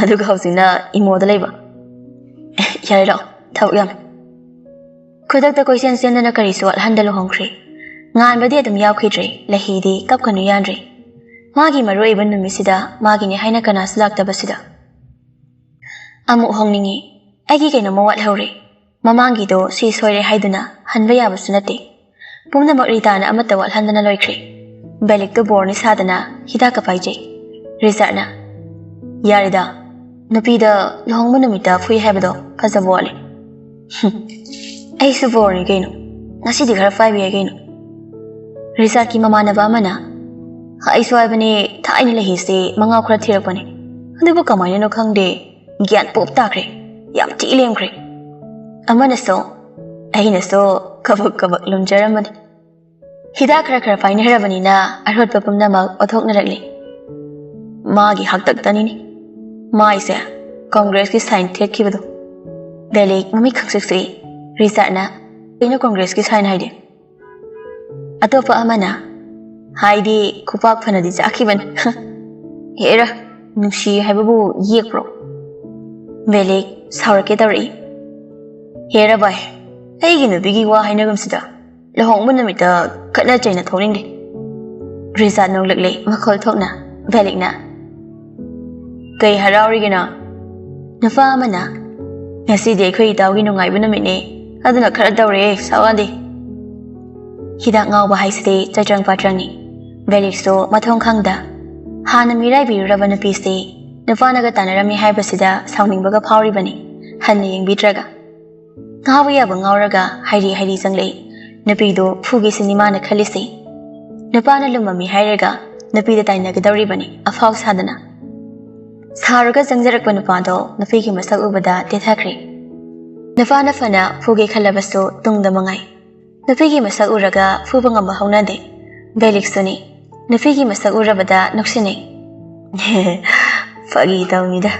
ꯑꯗꯨꯒ ꯍꯧꯖꯤꯛꯅ ꯏꯃꯣꯗ ꯂꯩꯕ꯫ ꯌꯥꯔꯦ, ꯂꯥꯛꯑꯣ, ꯊꯕꯛ ꯌꯥꯝꯃꯦ꯫" ꯈꯨꯗꯛꯇ ꯀꯣꯏꯆꯦꯟ ꯆꯦꯟꯗꯅ ꯀꯔꯤꯁꯨ ꯋꯥꯠꯍꯟꯗ ꯂꯨꯍꯣꯡꯈ꯭ꯔꯦ꯫ ꯉꯥꯟꯕꯗꯤ ꯑꯗꯨꯝ ꯌꯥꯎꯈꯤꯗ꯭ꯔꯦ, ꯂꯩꯍꯤꯗꯤ ꯀꯞꯀꯅꯨ ꯌꯥꯟꯗ꯭ꯔꯦ꯫ ꯃꯥꯒꯤ ꯃꯔꯨꯑꯣꯏꯕ ꯅꯨꯃꯤꯠꯁꯤꯗ ꯃꯥꯒꯤꯅꯤ ꯍꯥꯏꯅ ꯀꯅꯥꯁꯨ ꯂꯥꯛꯇꯕꯁꯤꯗ꯫ ꯑꯃꯨꯛ ꯍꯣꯡꯅꯤꯡꯉꯤ꯫ ꯑꯩꯒꯤ ꯀꯩꯅꯣꯝꯃ ꯋꯥꯠꯍꯧꯔꯦ꯫ ꯃꯃꯥꯡꯒꯤꯗꯣ ꯁꯤ ꯁꯣꯏꯔꯦ ꯍꯥꯏꯗꯨꯅ ꯍꯟꯕ ꯌꯥꯕꯁꯨ ꯅꯠꯇꯦ꯫ ꯄꯨꯝꯅꯃꯛ ꯔꯤꯇꯥꯅ ꯑꯃꯠꯇ ꯋꯥꯠꯍꯟꯗꯅ ꯂꯣꯏꯈ꯭ꯔꯦ꯫ ꯕꯦꯂꯤꯛꯇꯣ ꯕꯣꯔꯅꯤ ꯁꯥꯗꯅ ꯍꯤꯗꯥꯛꯀ ꯄꯥꯏꯖꯩ꯫ ꯔꯤꯆꯥꯔꯗꯅ, "ꯌꯥꯔꯦꯗ, ꯅꯨꯄꯤꯗ ꯂꯨꯍꯣꯡꯕ ꯅꯨꯃꯤꯠꯇ ꯐꯨꯏ ꯍꯥꯏꯕꯗꯣ ꯐꯖꯕ ꯋꯥꯠꯂꯦ꯫" "ꯍꯨꯝ, ꯑꯩꯁꯨ ꯕꯣꯔꯅꯤ ꯀꯩꯅꯣ꯫ ꯉꯁꯤꯗꯤ ꯈꯔ ꯄꯥꯏꯕ ꯌꯥꯏ ꯀꯩꯅꯣ꯫" ꯔꯤꯆꯥꯔꯗꯀꯤ ꯃꯃꯥꯟꯅꯕ ꯑꯃꯅ, "ꯑꯩꯁꯨ ꯍꯥꯏꯕꯅꯦ, ꯊꯥꯏꯅ ꯂꯩꯍꯤꯁꯦ ꯃꯉꯥꯎ ꯈꯔ ꯊꯤꯔꯛꯄꯅꯦ꯫ ꯑꯗꯨꯕꯨ ꯀꯃꯥꯏꯅꯅꯣ ꯈꯪꯗꯦ, ꯒ꯭ꯌꯥꯟ ꯄꯣꯞ ꯇꯥꯈ꯭ꯔꯦ꯫ ꯌꯥꯝ ꯊꯤ ꯂꯦꯝꯈ꯭ꯔꯦ꯫" ꯑꯃꯅꯁꯨ, "ꯑꯩꯅꯁꯨ ꯀꯕꯛ ꯀꯕꯛ ꯂꯨꯝꯖꯔꯝꯕꯅꯤ꯫" ꯍꯤꯗꯥꯛ ꯈꯔ ꯈꯔ ꯄꯥꯏꯅꯔꯕꯅꯤꯅ ꯑꯔꯣꯠꯄ ꯄꯨꯝꯅꯃꯛ ꯑꯣꯊꯣꯛꯅꯔꯛꯂꯤ꯫ "ꯃꯥꯒꯤ ꯍꯥꯛꯇꯛꯇꯅꯤꯅꯦ ꯃꯥꯏꯁꯦ ꯀꯣꯡꯒ꯭ꯔꯦꯁꯀꯤ ꯁꯥꯏꯟ ꯊꯦꯠꯈꯤꯕꯗꯣ꯫" ꯕꯦꯂꯤꯛ ꯃꯃꯤꯠ ꯈꯪꯁꯤꯛ ꯁꯤꯛꯏ꯫ ꯔꯤꯆꯥꯔꯗꯅ, "ꯀꯩꯅꯣ ꯀꯣꯡꯒ꯭ꯔꯦꯁꯀꯤ ꯁꯥꯏꯟ ꯍꯥꯏꯗꯤ?" ꯑꯇꯣꯞꯄ ꯑꯃꯅ, "ꯍꯥꯏꯗꯤ ꯈꯨꯄꯥꯛ ꯐꯅꯗꯤ ꯆꯥꯈꯤꯕꯅꯤ꯫" "ꯍꯦꯔꯥ, ꯅꯨꯡꯁꯤ ꯍꯥꯏꯕꯕꯨ ꯌꯦꯛꯄ꯭ꯔꯣ?" ꯕꯦꯂꯤꯛ ꯁꯥꯎꯔꯛꯀꯦ ꯇꯧꯔꯛꯏ꯫ "ꯍꯦꯔꯥ ꯚꯥꯏ, ꯑꯩꯒꯤ ꯅꯨꯄꯤꯒꯤ ꯋꯥ ꯍꯥꯏꯅꯒꯨꯝꯁꯤꯗ, ꯂꯨꯍꯣꯡꯕ ꯅꯨꯃꯤꯠꯇ ꯈꯠꯅ ꯆꯩꯅ ꯊꯣꯛꯅꯤꯡꯗꯦ꯫" ꯔꯤꯆꯥꯔꯗ ꯅꯣꯡꯂꯛꯂꯦ ꯃꯈꯣꯜ ꯊꯣꯛꯅ꯫ ꯕꯦꯂꯤꯛꯅ, "ꯀꯩ ꯍꯔꯥꯎꯔꯤꯒꯦꯅ?" ꯅꯨꯄꯥ ꯑꯃꯅ, "ꯉꯁꯤꯗꯤ ꯑꯩꯈꯣꯏ ꯏꯇꯥꯎꯒꯤ ꯅꯨꯡꯉꯥꯏꯕ ꯅꯨꯃꯤꯠꯅꯦ, ꯑꯗꯨꯅ ꯈꯔ ꯇꯧꯔꯦ, ꯁꯥꯎꯍꯟꯗꯦ꯫" ꯍꯤꯗꯥꯛ ꯉꯥꯎꯕ ꯍꯥꯏꯁꯤꯗꯤ ꯆꯩꯇ꯭ꯔꯪ ꯄꯥꯇ꯭ꯔꯪꯅꯤ꯫ ꯕꯦꯂꯤꯛꯁꯨ ꯃꯊꯣꯡ ꯈꯪꯗ ꯍꯥꯟꯅ ꯃꯤꯔꯥꯏꯕꯤꯔꯨꯔꯕ ꯅꯨꯄꯤꯁꯤ ꯅꯨꯄꯥꯅꯒ ꯇꯥꯟꯅꯔꯝꯃꯤ ꯍꯥꯏꯕꯁꯤꯗ ꯁꯥꯎꯅꯤꯡꯕꯒ ꯐꯥꯎꯔꯤꯕꯅꯤ, ꯍꯟꯅ ꯌꯦꯡꯕꯤꯗ꯭ꯔꯒ꯫ ꯉꯥꯎꯕ ꯌꯥꯕ ꯉꯥꯎꯔꯒ ꯍꯥꯏꯔꯤ ꯍꯥꯏꯔꯤ ꯆꯪꯂꯛꯏ꯫ ꯅꯨꯄꯤꯗꯣ ꯐꯨꯒꯦꯁꯤꯅꯤ ꯃꯥꯅ ꯈꯜꯂꯤꯁꯤ꯫ ꯅꯨꯄꯥꯅ ꯂꯨꯝꯃꯝꯃꯤ ꯍꯥꯏꯔꯒ ꯅꯨꯄꯤꯗ ꯇꯥꯏꯅꯒꯗꯧꯔꯤꯕꯅꯤ, ꯑꯐꯥꯎ ꯁꯥꯗꯅ꯫ ꯁꯥꯎꯔꯒ ꯆꯪꯖꯔꯛꯄ ꯅꯨꯄꯥꯗꯣ ꯅꯨꯄꯤꯒꯤ ꯃꯁꯛ ꯎꯕꯗ ꯇꯦꯊꯈ꯭ꯔꯦ꯫ ꯅꯨꯄꯥꯅ ꯐꯅ ꯐꯨꯒꯦ ꯈꯜꯂꯕꯁꯨ ꯇꯨꯡꯗ ꯃꯉꯥꯏ꯫ ꯅꯨꯄꯤꯒꯤ ꯃꯁꯛ ꯎꯔꯒ ꯐꯨꯕ ꯉꯝꯕ ꯍꯧꯅꯗꯦ꯫ ꯕꯦꯂꯤꯛꯁꯨꯅꯤ꯫ ꯅꯨꯄꯤꯒꯤ ꯃꯁꯛ ꯎꯔꯕꯗ ꯅꯣꯛꯁꯤꯟꯅꯩ꯫ "ꯐꯥꯒꯤ ꯇꯧꯅꯤꯗ꯫"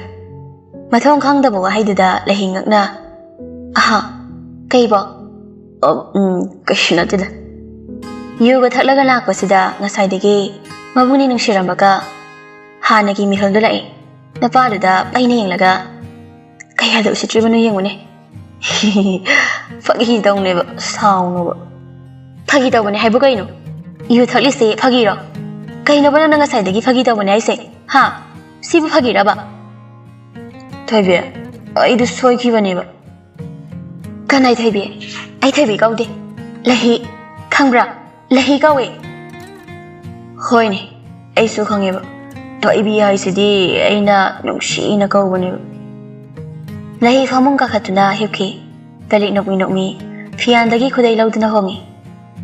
ꯃꯊꯣꯡ ꯈꯪꯗꯕ ꯋꯥꯍꯩꯗꯨꯗ ꯂꯩꯍꯤꯡꯉꯛꯅ, "ꯑꯍꯥ, ꯀꯩꯕꯣ?" "ꯑꯣ, ꯎꯝ, ꯀꯩꯁꯨ ꯅꯠꯇꯦꯗ꯫" ꯌꯨꯒ ꯊꯛꯂꯒ ꯂꯥꯛꯄꯁꯤꯗ ꯉꯁꯥꯏꯗꯒꯤ ꯃꯕꯨꯡꯅꯤ ꯅꯨꯡꯁꯤꯔꯝꯕꯒ ꯍꯥꯟꯅꯒꯤ ꯃꯤꯍꯨꯜꯗꯨ ꯂꯥꯛꯏ꯫ ꯅꯨꯄꯥꯗꯨꯗ ꯄꯩꯅ ꯌꯦꯡꯂꯒ, "ꯀꯩ ꯍꯥꯏꯗ ꯎꯁꯤꯠꯇ꯭ꯔꯤꯕꯅꯣ ꯌꯦꯡꯉꯨꯅꯦ꯫" "ꯐꯥꯒꯤ ꯇꯧꯅꯦꯕ, ꯁꯥꯎꯅꯣꯕ꯫" "ꯐꯥꯒꯤ ꯇꯧꯕꯅꯦ ꯍꯥꯏꯕꯨ ꯀꯩꯅꯣ? ꯌꯨ ꯊꯛꯂꯤꯁꯦ ꯐꯥꯒꯤꯔꯣ? ꯀꯩꯅꯣꯕ ꯅꯪꯅ ꯉꯁꯥꯏꯗꯒꯤ ꯐꯥꯒꯤ ꯇꯧꯕꯅꯦ ꯍꯥꯏꯁꯦ? ꯍꯥ? ꯁꯤꯕꯨ ꯐꯥꯒꯤꯔꯕ?" ꯊꯣꯏꯕꯤ, ꯑꯩꯗꯨ ꯁꯣꯏꯈꯤꯕꯅꯦꯕ꯫ ꯀꯅꯥꯏ ꯊꯣꯏꯕꯤ? ꯑꯩ ꯊꯣꯏꯕꯤ ꯀꯧꯗꯦ꯫ ꯂꯩꯍꯤ꯫ ꯈꯪꯕ꯭ꯔꯥ? ꯂꯩꯍꯤ ꯀꯧꯋꯦ꯫ ꯍꯣꯏꯅꯦ, ꯑꯩꯁꯨ ꯈꯪꯉꯦꯕ꯫ ꯊꯣꯏꯕꯤ ꯍꯥꯏꯁꯤꯗꯤ ꯑꯩꯅ ꯅꯨꯡꯁꯤꯅ ꯀꯧꯕꯅꯦꯕ꯫ ꯂꯩꯍꯤ ꯐꯃꯨꯡ ꯀꯥꯈꯠꯇꯨꯅ ꯍꯤꯞꯈꯤ꯫ ꯕꯦꯂꯤꯛ ꯅꯣꯛꯃꯤ ꯅꯣꯛꯃꯤ ꯐꯤꯌꯥꯟꯗꯒꯤ ꯈꯨꯗꯩ ꯂꯧꯗꯨꯅ ꯍꯣꯡꯉꯤ꯫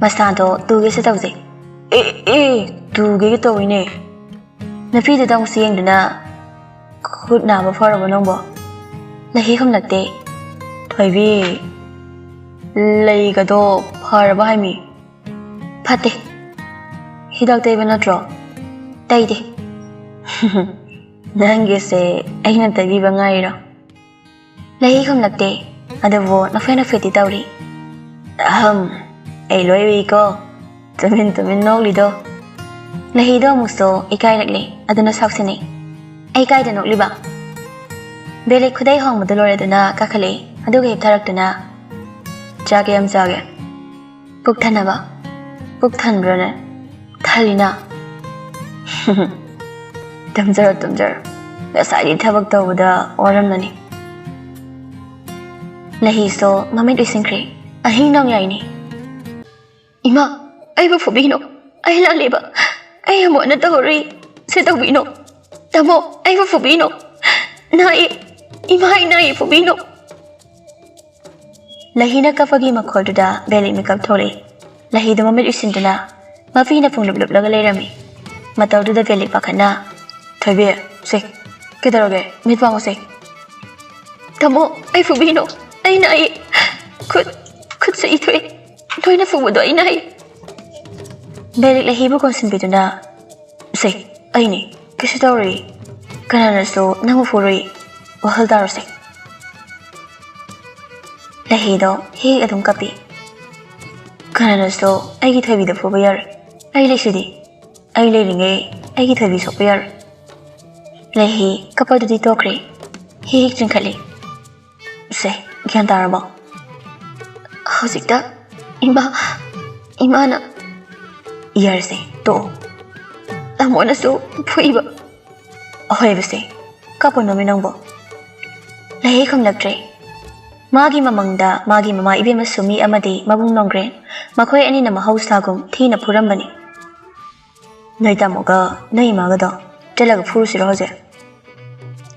ꯃꯁꯥꯗꯣ ꯇꯨꯒꯦꯁꯨ ꯇꯧꯖꯩ꯫ "ꯑꯦ, ꯑꯦ, ꯇꯨꯒꯦꯒ ꯇꯧꯏꯅꯦ꯫" ꯅꯨꯄꯤꯗꯨꯗ ꯑꯃꯨꯛꯁꯨ ꯌꯦꯡꯗꯨꯅ, "ꯈꯨꯠ ꯅꯥꯕ ꯐꯔꯕꯣ ꯅꯪꯕꯣ?" ꯂꯩꯍꯤ ꯈꯨꯝꯂꯛꯇꯦ꯫ "ꯊꯣꯏꯕꯤ, ꯂꯩꯒꯗꯣ ꯐꯔꯕ ꯍꯥꯏꯃꯤ?" "ꯐꯠꯇꯦ꯫ ꯍꯤꯗꯥꯛ ꯇꯩꯕ ꯅꯠꯇ꯭ꯔꯣ?" "ꯇꯩꯗꯦ꯫" "ꯅꯪꯒꯤꯁꯦ ꯑꯩꯅ ꯇꯩꯕꯤꯕ ꯉꯥꯏꯔꯣ?" ꯂꯩꯍꯤ ꯈꯨꯝꯂꯛꯇꯦ꯫ ꯑꯗꯨꯕꯨ ꯅꯣꯛꯐꯦꯠ ꯅꯣꯛꯐꯦꯠꯇꯤ ꯇꯧꯔꯤ꯫ "ꯑꯍꯝ, ꯑꯩ ꯂꯣꯏ ꯎꯏꯀꯣ, ꯇꯨꯃꯤꯟ ꯇꯨꯃꯤꯟ ꯅꯣꯛꯂꯤꯗꯣ꯫" ꯂꯩꯍꯤꯗꯣ ꯑꯃꯨꯛꯁꯨ ꯏꯀꯥꯏꯔꯛꯂꯦ꯫ ꯑꯗꯨꯅ ꯁꯥꯎꯁꯤꯟꯅꯩ꯫ "ꯑꯩ ꯀꯥꯏꯗ ꯅꯣꯛꯂꯤꯕ?" ꯕꯦꯂꯤꯛ ꯈꯨꯗꯩ ꯍꯣꯡꯕꯗꯨ ꯂꯣꯏꯔꯗꯨꯅ ꯀꯥꯈꯠꯂꯛꯏ꯫ ꯑꯗꯨꯒ ꯍꯤꯞꯊꯔꯛꯇꯨꯅ, "ꯆꯥ ꯀꯌꯥꯝ ꯆꯥꯒꯦ?" "ꯄꯨꯛ ꯊꯟꯅꯕ꯫" "ꯄꯨꯛ ꯊꯟꯕ꯭ꯔꯣꯅꯦ?" "ꯊꯜꯂꯤꯅ꯫" "ꯇꯨꯝꯖꯔꯣ, ꯇꯨꯝꯖꯔꯣ꯫ ꯉꯁꯥꯏꯗꯤ ꯊꯕꯛ ꯇꯧꯕꯗ ꯋꯥꯔꯝꯃꯅꯤ꯫" ꯂꯩꯍꯤꯁꯨ ꯃꯃꯤꯠ ꯎꯏꯁꯤꯟꯈ꯭ꯔꯦ꯫ ꯑꯍꯤꯡ ꯅꯣꯡꯌꯥꯏꯅꯤ꯫ "ꯏꯃꯥ, ꯑꯩꯕꯨ ꯐꯨꯕꯤꯅꯨ꯫ ꯑꯩ ꯂꯥꯜꯂꯦꯕ꯫ ꯑꯩ ꯑꯃꯨꯛ ꯍꯟꯅ ꯇꯧꯔꯔꯣꯏ꯫ ꯁꯤ ꯇꯧꯕꯤꯅꯨ꯫ ꯇꯥꯃꯣ, ꯑꯩꯕꯨ ꯐꯨꯕꯤꯅꯨ꯫ ꯅꯥꯏ꯫ ꯏꯃꯥ, ꯑꯩ ꯅꯥꯏ, ꯐꯨꯕꯤꯅꯨ꯫" ꯂꯩꯍꯤꯅ ꯀꯞꯄꯒꯤ ꯃꯈꯣꯜꯗꯨꯗ ꯕꯦꯂꯤꯛ ꯃꯤꯀꯞ ꯊꯣꯛꯂꯛꯏ꯫ ꯂꯩꯍꯤꯗꯨ ꯃꯃꯤꯠ ꯎꯏꯁꯤꯟꯗꯨꯅ ꯃꯄꯤꯅ ꯄꯨꯡꯂꯨꯞ ꯂꯨꯞꯂꯒ ꯂꯩꯔꯝꯃꯤ꯫ ꯃꯇꯧꯗꯨꯗ ꯕꯦꯂꯤꯛ ꯄꯥꯈꯠꯅ, "ꯊꯣꯏꯕꯤ, ꯁꯦ, ꯀꯩꯗꯧꯔꯒꯦ? ꯃꯤꯠ ꯄꯥꯡꯉꯨꯁꯦ꯫" "ꯇꯥꯃꯣ, ꯑꯩ ꯐꯨꯕꯤꯅꯨ꯫ ꯑꯩ ꯅꯥꯏ꯫ ꯈꯨꯠ, ꯈꯨꯠꯁꯨ ꯏ ꯊꯣꯛꯑꯦ꯫ ꯂꯣꯏꯅ ꯐꯨꯕꯗꯣ ꯑꯩ ꯅꯥꯏ꯫" ꯕꯦꯂꯤꯛ ꯂꯩꯍꯤꯕꯨ ꯀꯣꯟꯁꯤꯟꯕꯤꯗꯨꯅ, "ꯁꯦ, ꯑꯩꯅꯦ, ꯀꯩꯁꯨ ꯇꯧꯔꯣꯏ꯫ ꯀꯅꯥꯅꯁꯨ ꯅꯪꯕꯨ ꯐꯨꯔꯣꯏ꯫ ꯋꯥꯈꯜ ꯇꯥꯔꯣꯁꯦ꯫" ꯂꯩꯍꯤꯗꯣ ꯍꯦꯛ ꯑꯗꯨꯝ ꯀꯞꯄꯤ꯫ "ꯀꯅꯥꯅꯁꯨ ꯑꯩꯒꯤ ꯊꯣꯏꯕꯤꯗ ꯐꯨꯕ ꯌꯥꯔꯣꯏ꯫ ꯑꯩ ꯂꯩꯁꯤꯗꯤ꯫ ꯑꯩ ꯂꯩꯔꯤꯉꯩ ꯑꯩꯒꯤ ꯊꯣꯏꯕꯤ ꯁꯣꯛꯄ ꯌꯥꯔꯣꯏ꯫" ꯂꯩꯍꯤ ꯀꯞꯄꯗꯨꯗꯤ ꯇꯣꯛꯈ꯭ꯔꯦ꯫ ꯍꯦꯛ ꯍꯦꯛ ꯆꯤꯡꯈꯠꯂꯤ꯫ "ꯁꯦ, ꯒ꯭ꯌꯥꯟ ꯇꯥꯔꯕꯣ?" "ꯍꯧꯖꯤꯛꯇ ꯏꯃꯥ, ꯏꯃꯥꯅ꯫" "ꯌꯥꯔꯦꯁꯦ, ꯇꯣꯛꯑꯣ꯫ ꯇꯥꯃꯣꯅꯁꯨ ꯐꯨꯏꯕ꯫" "ꯑꯍꯣꯏꯕꯁꯦ, ꯀꯞꯄꯅꯣꯃꯤ ꯅꯪꯕꯣ꯫ ꯂꯩꯍꯩ ꯈꯨꯝꯂꯛꯇ꯭ꯔꯦ꯫ ꯃꯥꯒꯤ ꯃꯃꯪꯗ ꯃꯥꯒꯤ ꯃꯃꯥ ꯏꯕꯦꯝꯃ ꯁꯨꯃꯤ ꯑꯃꯗꯤ ꯃꯕꯨꯡ ꯅꯣꯡꯒ꯭ꯔꯦꯟ, ꯃꯈꯣꯏ ꯑꯅꯤꯅ ꯃꯍꯧꯁꯥꯒꯨꯝ ꯊꯤꯅ ꯐꯨꯔꯝꯕꯅꯤ꯫ "ꯅꯣꯏ ꯇꯥꯃꯣꯒ ꯅꯣꯏ ꯏꯃꯥꯒꯗꯣ ꯆꯠꯂꯒ ꯐꯨꯔꯨꯁꯤꯔꯣ ꯍꯧꯖꯤꯛ?"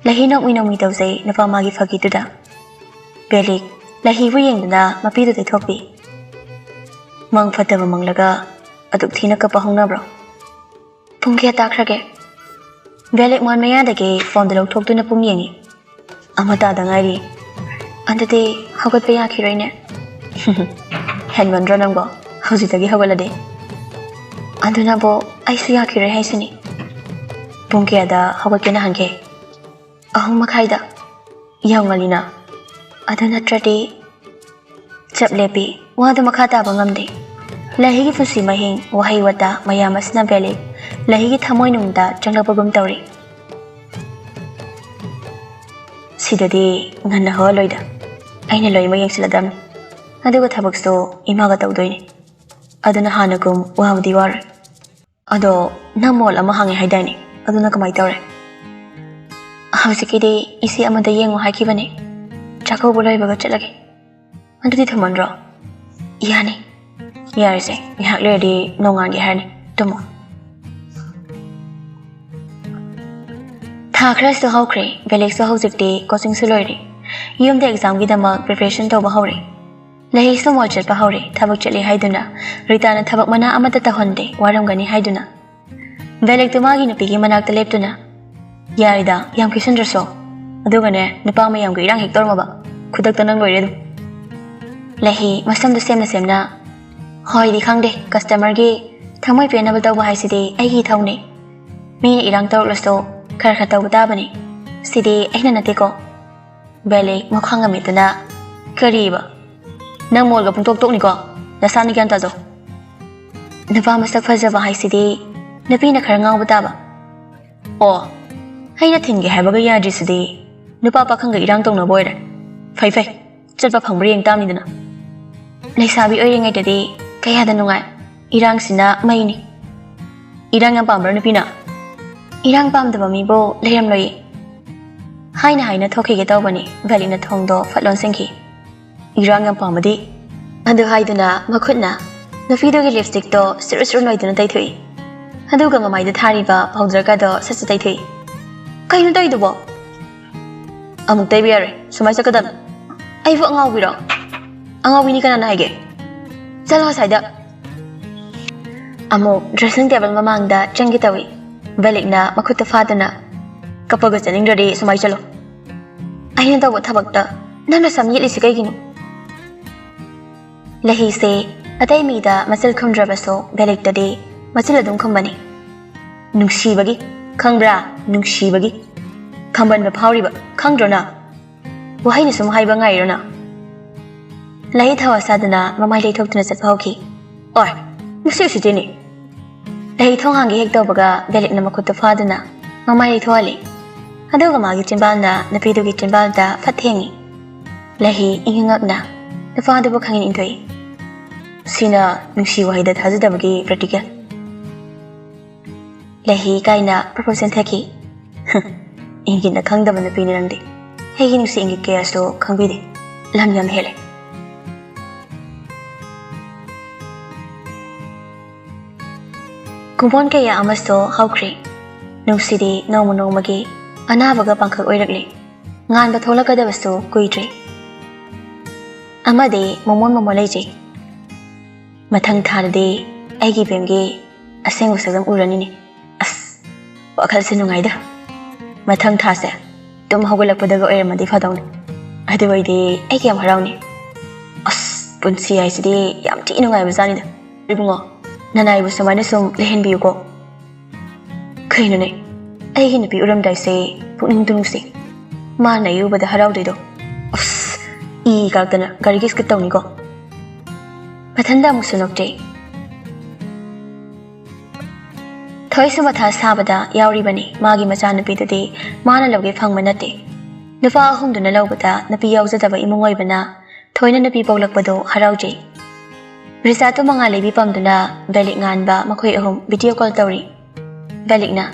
ꯂꯩꯍꯩ ꯅꯣꯛꯃꯤ ꯅꯣꯛꯃꯤ ꯇꯧꯖꯩ ꯅꯨꯄꯥ ꯃꯥꯒꯤ ꯐꯥꯒꯤꯗꯨꯗ꯫ ꯕꯦꯂꯤꯛ ꯂꯩꯍꯩꯕꯨ ꯌꯦꯡꯗꯨꯅ ꯃꯄꯤꯗꯨ ꯇꯩꯊꯣꯛꯄꯤ꯫ ꯃꯪ ꯐꯠꯇꯕ ꯃꯪꯂꯒ ꯑꯗꯨꯛ ꯊꯤꯅ ꯀꯞꯄ ꯍꯧꯅꯕ꯭ꯔꯣ? ꯄꯨꯡ ꯀꯌꯥ ꯇꯥꯈ꯭ꯔꯒꯦ? ꯕꯦꯂꯤꯛ ꯃꯣꯟ ꯃꯌꯥꯗꯒꯤ ꯐꯣꯟꯗꯨ ꯂꯧꯊꯣꯛꯇꯨꯅ ꯄꯨꯡ ꯌꯦꯡꯉꯤ꯫ "ꯑꯃ ꯇꯥꯗ ꯉꯥꯏꯔꯤ꯫ ꯑꯗꯨꯗꯤ ꯍꯧꯒꯠꯄ ꯌꯥꯈꯤꯔꯣꯏꯅꯦ?" "ꯍꯦꯟꯃꯟꯗ꯭ꯔꯣ ꯅꯪꯕꯣ? ꯍꯧꯖꯤꯛꯇꯒꯤ ꯍꯧꯒꯠꯂꯗꯤ?" "ꯑꯗꯨꯅꯕꯨ ꯑꯩꯁꯨ ꯌꯥꯈꯤꯔꯣꯏ ꯍꯥꯏꯁꯤꯅꯤ꯫ ꯄꯨꯡ ꯀꯌꯥꯗ ꯍꯧꯒꯠꯀꯦ ꯅꯍꯥꯟꯈꯩ?" "ꯑꯍꯨꯝ ꯃꯈꯥꯏꯗ꯫ ꯌꯥꯝ ꯉꯜꯂꯤꯅ꯫ ꯑꯗꯨ ꯅꯠꯇ꯭ꯔꯗꯤ..." ꯆꯞ ꯂꯦꯞꯄꯤ꯫ ꯋꯥꯗꯨ ꯃꯈꯥ ꯇꯥꯕ ꯉꯝꯗꯦ꯫ ꯂꯩꯍꯩꯒꯤ ꯄꯨꯟꯁꯤ ꯃꯍꯤꯡ, ꯋꯥꯍꯩ ꯋꯥꯇꯥ ꯃꯌꯥꯝ ꯑꯁꯤꯅ ꯕꯦꯂꯤꯛ ꯂꯩꯍꯩꯒꯤ ꯊꯃꯣꯏꯅꯨꯡꯗ ꯆꯪꯂꯛꯄꯒꯨꯝ ꯇꯧꯔꯤ꯫ "ꯁꯤꯗꯗꯤ ꯉꯟꯅ ꯍꯧꯍꯜꯂꯣꯏꯗ꯫ ꯑꯩꯅ ꯂꯣꯏꯅꯃꯛ ꯌꯦꯡꯁꯤꯜꯂꯗꯕꯅꯤ꯫ ꯑꯗꯨꯒ ꯊꯕꯛꯁꯨ ꯏꯃꯥꯒ ꯇꯧꯗꯣꯏꯅꯤ꯫ ꯑꯗꯨꯅ ꯍꯥꯟꯅꯒꯨꯝ ꯋꯥꯕꯗꯤ ꯋꯥꯔꯣꯏ꯫ ꯑꯗꯣ ꯅꯪ ꯃꯣꯜ ꯑꯃ ꯍꯥꯡꯉꯦ ꯍꯥꯏꯗꯥꯏꯅꯦ? ꯑꯗꯨꯅ ꯀꯃꯥꯏ ꯇꯧꯔꯦ?" "ꯍꯧꯖꯤꯛꯀꯤꯗꯤ ꯏꯆꯦ ꯑꯃꯗ ꯌꯦꯡꯉꯨ ꯍꯥꯏꯈꯤꯕꯅꯦ꯫ ꯆꯥꯛꯀꯧꯕ ꯂꯣꯏꯕꯒ ꯆꯠꯂꯒꯦ꯫ ꯑꯗꯨꯗꯤ ꯊꯝꯃꯟꯗ꯭ꯔꯣ?" "ꯌꯥꯅꯤ꯫ ꯌꯥꯔꯦꯁꯦ, ꯉꯥꯏꯍꯥꯛ ꯂꯩꯔꯗꯤ ꯅꯣꯡꯉꯥꯟꯒꯦ ꯍꯥꯏꯔꯅꯤ꯫ ꯇꯨꯝꯃꯣ꯫" ꯊꯥ ꯈꯔꯁꯨ ꯍꯧꯈ꯭ꯔꯦ꯫ ꯕꯦꯂꯤꯛꯁꯨ ꯍꯧꯖꯤꯛꯇꯤ ꯀꯣꯆꯤꯡꯁꯨ ꯂꯣꯏꯔꯦ꯫ ꯌꯨꯝꯗ ꯑꯦꯛꯖꯥꯝꯒꯤꯗꯃꯛ ꯄ꯭ꯔꯤꯄꯦꯔꯦꯁꯟ ꯇꯧꯕ ꯍꯧꯔꯦ꯫ ꯂꯩꯍꯩꯁꯨ ꯃꯣꯜ ꯆꯠꯄ ꯍꯧꯔꯦ꯫ ꯊꯕꯛ ꯆꯠꯂꯤ ꯍꯥꯏꯗꯨꯅ ꯔꯤꯇꯥꯅ ꯊꯕꯛ ꯃꯅꯥ ꯑꯃꯠꯇ ꯇꯧꯍꯟꯗꯦ, ꯋꯥꯔꯝꯒꯅꯤ ꯍꯥꯏꯗꯨꯅ꯫ ꯕꯦꯂꯤꯛꯇꯨ ꯃꯥꯒꯤ ꯅꯨꯄꯤꯒꯤ ꯃꯅꯥꯛꯇ ꯂꯦꯞꯇꯨꯅ, "ꯌꯥꯔꯦꯗ, ꯌꯥꯝ ꯀꯤꯁꯟꯗ꯭ꯔꯁꯨ꯫ ꯑꯗꯨꯒꯅꯦ, ꯅꯨꯄꯥ ꯃꯌꯥꯝꯒ ꯏꯔꯥꯡ ꯍꯦꯛ ꯇꯧꯔꯝꯃꯕ, ꯈꯨꯗꯛꯇ ꯅꯪ ꯂꯣꯏꯔꯦ ꯑꯗꯨꯝ꯫" ꯂꯩꯍꯩ ꯃꯁꯝꯗꯨ ꯁꯦꯝꯅ ꯁꯦꯝꯅ, "ꯍꯣꯏꯗꯤ ꯈꯪꯗꯦ, ꯀꯁꯇꯃꯔꯒꯤ ꯊꯃꯣꯏ ꯄꯦꯟꯅꯕ ꯇꯧꯕ ꯍꯥꯏꯁꯤꯗꯤ ꯑꯩꯒꯤ ꯏꯊꯧꯅꯦ꯫ ꯃꯤꯅ ꯏꯔꯥꯡ ꯇꯧꯔꯛꯂꯁꯨ ꯈꯔ ꯈꯔ ꯇꯧꯕ ꯇꯥꯕꯅꯤ꯫ ꯁꯤꯗꯤ ꯑꯩꯅ ꯅꯠꯇꯦꯀꯣ꯫" ꯕꯦꯂꯤꯛ ꯃꯈ꯭ꯋꯥꯡ ꯑꯃ ꯃꯦꯠꯇꯨꯅ, "ꯀꯔꯤꯕ? ꯅꯪ ꯃꯣꯜꯒ ꯄꯨꯡꯇꯣꯛ ꯇꯣꯛꯅꯤꯀꯣ꯫ ꯅꯁꯥꯅ ꯒ꯭ꯌꯥꯟ ꯇꯥꯖꯧ꯫ ꯅꯨꯄꯥ ꯃꯁꯛ ꯐꯖꯕ ꯍꯥꯏꯁꯤꯗꯤ ꯅꯨꯄꯤꯅ ꯈꯔ ꯉꯥꯎꯕ ꯇꯥꯕ꯫ ꯑꯣ, ꯑꯩꯅ ꯊꯤꯟꯒꯦ ꯍꯥꯏꯕꯒ ꯌꯥꯗ꯭ꯔꯤꯁꯤꯗꯤ ꯅꯨꯄꯥ ꯄꯥꯈꯪꯒ ꯏꯔꯥꯡ ꯇꯧꯅꯕ ꯑꯣꯏꯔꯦ꯫ ꯐꯩ ꯐꯩ, ꯆꯠꯄ ꯐꯪꯕ꯭ꯔꯥ ꯌꯦꯡ ꯇꯥꯕꯅꯤꯗꯅ꯫ ꯂꯩꯁꯥꯕꯤ ꯑꯣꯏꯔꯤꯉꯩꯗꯗꯤ ꯀꯌꯥꯗ ꯅꯨꯡꯉꯥꯏ꯫ ꯏꯔꯥꯡꯁꯤꯅ ꯃꯩꯅꯤ꯫ ꯏꯔꯥꯡ ꯌꯥꯝ ꯄꯥꯝꯕ꯭ꯔꯥ ꯅꯨꯄꯤꯅ? ꯏꯔꯥꯡ ꯄꯥꯝꯗꯕ ꯃꯤꯕꯨ ꯂꯩꯔꯝꯂꯣꯏꯌꯦ꯫ ꯍꯥꯏꯅ ꯍꯥꯏꯅ ꯊꯣꯛꯈꯤꯒꯦ ꯇꯧꯕꯅꯤ, ꯚꯦꯂꯤꯛꯅ ꯊꯣꯡꯗꯣ ꯐꯠ ꯂꯣꯟꯁꯤꯟꯈꯤ꯫ "ꯏꯔꯥꯡ ꯌꯥꯝ ꯄꯥꯝꯃꯗꯤ?" ꯑꯗꯨ ꯍꯥꯏꯗꯨꯅ ꯃꯈꯨꯠꯅ ꯅꯨꯄꯤꯗꯨꯒꯤ ꯂꯤꯞꯁꯇꯤꯛꯇꯣ ꯁꯨꯔꯨ ꯁꯨꯔꯨ ꯅꯣꯏꯗꯨꯅ ꯇꯩꯊꯣꯛꯏ꯫ ꯑꯗꯨꯒ ꯃꯃꯥꯏꯗ ꯊꯥꯔꯤꯕ ꯄꯥꯎꯗꯔꯒꯗꯣ ꯁꯠ ꯁꯠ ꯇꯩꯊꯣꯛꯏ꯫ "ꯀꯩꯅꯣ ꯇꯧꯔꯤꯗꯨꯕꯣ?" "ꯑꯃꯨꯛ ꯇꯩꯕ ꯌꯥꯔꯣꯏ, ꯁꯨꯃꯥꯏꯅ ꯆꯠꯀꯗꯕꯅꯤ꯫ ꯑꯩꯕꯨ ꯑꯉꯥꯎꯕꯤꯔꯣ? ꯑꯉꯥꯎꯕꯤꯅꯤ ꯀꯅꯥꯅ ꯍꯥꯏꯒꯦ? ꯆꯠꯂꯣ ꯑꯁ꯭ꯋꯥꯏꯗ!" ꯑꯃꯨꯛ ꯗ꯭ꯔꯦꯁꯤꯡ ꯇꯦꯕꯜ ꯃꯃꯥꯡꯗ ꯆꯪꯒꯦ ꯇꯧꯏ꯫ ꯚꯦꯂꯤꯛꯅ ꯃꯈꯨꯠꯇ ꯐꯥꯗꯨꯅ, "ꯀꯞꯄꯒ ꯆꯠꯅꯤꯡꯗ꯭ꯔꯗꯤ ꯁꯨꯃꯥꯏ ꯆꯠꯂꯣ꯫ ꯑꯩꯅ ꯇꯧꯕ ꯊꯕꯛꯇ ꯅꯪꯅ ꯁꯝ ꯌꯦꯠꯂꯤꯁꯤ ꯀꯩꯒꯤꯅꯣ?" ꯂꯍꯤꯁꯦ ꯑꯇꯩ ꯃꯤꯗ ꯃꯆꯤꯜ ꯈꯨꯝꯗ꯭ꯔꯕꯁꯨ ꯚꯦꯂꯤꯛꯇꯗꯤ ꯃꯆꯤꯜ ꯑꯗꯨꯝ ꯈꯨꯝꯕꯅꯤ꯫ "ꯅꯨꯡꯁꯤꯕꯒꯤ, ꯈꯪꯕ꯭ꯔꯥ? ꯅꯨꯡꯁꯤꯕꯒꯤ꯫ ꯈꯝꯕꯟꯕ ꯐꯥꯎꯔꯤꯕ, ꯈꯪꯗ꯭ꯔꯣ ꯅꯪ? ꯋꯥꯍꯩꯅ ꯁꯨꯝ ꯍꯥꯏꯕ ꯉꯥꯏꯔꯣ ꯅꯪ?" ꯂꯍꯤ ꯊꯋꯥ ꯁꯥꯗꯨꯅ ꯃꯃꯥꯏ ꯂꯩꯊꯣꯛꯇꯨꯅ ꯆꯠꯄ ꯍꯧꯈꯤ꯫ "ꯑꯣꯏ, ꯃꯁꯤ ꯎꯁꯤꯠꯇꯦꯅꯦ!" ꯂꯍꯤ ꯊꯣꯡ ꯍꯥꯡꯒꯦ ꯍꯦꯛ ꯇꯧꯕꯒ ꯚꯦꯂꯤꯛꯅ ꯃꯈꯨꯠꯇꯨ ꯐꯥꯗꯨꯅ ꯃꯃꯥꯏ ꯂꯩꯊꯣꯛꯍꯜꯂꯤ꯫ ꯑꯗꯨꯒ ꯃꯥꯒꯤ ꯆꯤꯟꯕꯥꯜꯅ ꯅꯨꯄꯤꯗꯨꯒꯤ ꯆꯤꯟꯕꯥꯜꯗ ꯐꯠ ꯊꯦꯡꯉꯤ꯫ ꯂꯍꯤ ꯏꯪꯉꯛꯅ ꯅꯨꯄꯥꯗꯨꯕꯨ ꯈꯪꯏꯟ ꯏꯟꯊꯣꯛꯏ꯫ ꯁꯤꯅ ꯅꯨꯡꯁꯤ ꯋꯥꯍꯩꯗ ꯊꯥꯖꯗꯕꯒꯤ practical꯫ ꯂꯍꯤ ꯀꯥꯏꯅ ꯄ꯭ꯔꯄꯣꯖꯦꯜ ꯊꯦꯛꯈꯤ꯫ "ꯏꯪꯒꯤꯠꯅ ꯈꯪꯗꯕ ꯅꯨꯄꯤꯅꯤ ꯅꯪꯗꯤ꯫ ꯑꯩꯒꯤ ꯅꯨꯡꯁꯤ ꯏꯪꯒꯤꯠ ꯀꯌꯥꯁꯨ ꯈꯪꯕꯤꯗꯦ꯫ ꯂꯝ ꯌꯥꯝ ꯍꯦꯜꯂꯦ꯫" ꯀꯨꯝꯑꯣꯟ ꯀꯌꯥ ꯑꯃꯁꯨ ꯍꯧꯈ꯭ꯔꯦ꯫ ꯅꯨꯡꯁꯤꯗꯤ ꯅꯣꯡꯃ ꯅꯣꯡꯃꯒꯤ ꯑꯅꯥꯕꯒ ꯄꯥꯡꯈꯛ ꯑꯣꯏꯔꯛꯂꯦ꯫ ꯉꯥꯟꯕ ꯊꯣꯛꯂꯛꯀꯗꯕꯁꯨ ꯀꯨꯏꯗ꯭ꯔꯦ꯫ ꯑꯃꯗꯤ ꯃꯣꯃꯣꯟ ꯃꯣꯃꯣꯟ ꯂꯩꯖꯩ꯫ ꯃꯊꯪ ꯊꯥꯗꯗꯤ ꯑꯩꯒꯤ ꯕꯦꯝꯒꯤ ꯑꯁꯦꯡꯕ ꯁꯛꯇꯝ ꯎꯔꯅꯤꯅꯦ꯫ ꯑꯁ, ꯋꯥꯈꯜꯁꯦ ꯅꯨꯡꯉꯥꯏꯗ꯫ ꯃꯊꯪ ꯊꯥꯁꯦ ꯇꯨꯝ ꯍꯧꯒꯠꯂꯛꯄꯗꯒ ꯑꯣꯏꯔꯝꯃꯗꯤ ꯐꯗꯧꯅꯤ꯫ ꯑꯗꯨ ꯑꯣꯏꯗꯤ ꯑꯩ ꯀꯌꯥꯝ ꯍꯔꯥꯎꯅꯤ꯫ ꯑꯁ, ꯄꯨꯟꯁꯤ ꯍꯥꯏꯁꯤꯗꯤ ꯌꯥꯝ ꯊꯤ ꯅꯨꯡꯉꯥꯏꯕ ꯖꯥꯠꯅꯤꯗ꯫ ꯏꯕꯨꯡꯉꯣ, ꯅꯅꯥꯏꯕꯨ ꯁꯨꯃꯥꯏꯅ ꯁꯨꯝ ꯂꯩꯍꯟꯕꯤꯌꯨꯀꯣ꯫ ꯀꯩꯅꯣꯅꯦ, ꯑꯩꯒꯤ ꯅꯨꯄꯤ ꯎꯔꯝꯗꯥꯏꯁꯦ ꯄꯨꯛꯅꯤꯡ ꯇꯨꯡꯁꯤ꯫ ꯃꯥꯅ ꯑꯩ ꯎꯕꯗ ꯍꯔꯥꯎꯗꯣꯏꯗꯣ꯫ ꯑꯁ, ꯏ ꯀꯥꯔꯛꯇꯅ ꯒꯥꯔꯤꯒꯤ ꯁ꯭ꯀꯤꯠ ꯇꯧꯅꯤꯀꯣ꯫ ꯃꯊꯟꯗ ꯑꯃꯨꯛꯁꯨ ꯅꯣꯛꯆꯩ꯫ ꯊꯣꯏꯁꯨ ꯃꯊꯥ ꯁꯥꯕꯗ ꯌꯥꯎꯔꯤꯕꯅꯤ꯫ ꯃꯥꯒꯤ ꯃꯆꯥꯅꯨꯄꯤꯗꯨꯗꯤ ꯃꯥꯅ ꯂꯧꯒꯦ ꯐꯪꯕ ꯅꯠꯇꯦ꯫ ꯅꯨꯄꯥ ꯑꯍꯨꯝꯗꯨꯅ ꯂꯧꯕꯗ ꯅꯨꯄꯤ ꯌꯥꯎꯖꯗꯕ ꯏꯃꯨꯡ ꯑꯣꯏꯕꯅ ꯊꯣꯏꯅ ꯅꯨꯄꯤ ꯄꯣꯛꯂꯛꯄꯗꯣ ꯍꯔꯥꯎꯖꯩ꯫ ꯔꯤꯆꯥꯠꯇꯨ ꯃꯉꯥꯜ ꯂꯩꯕꯤ ꯄꯝꯗꯨꯅ ꯕꯦꯂꯤꯛ ꯉꯥꯟꯕ ꯃꯈꯣꯏ ꯑꯍꯨꯝ video call ꯇꯧꯔꯤ꯫ ꯕꯦꯂꯤꯛꯅ,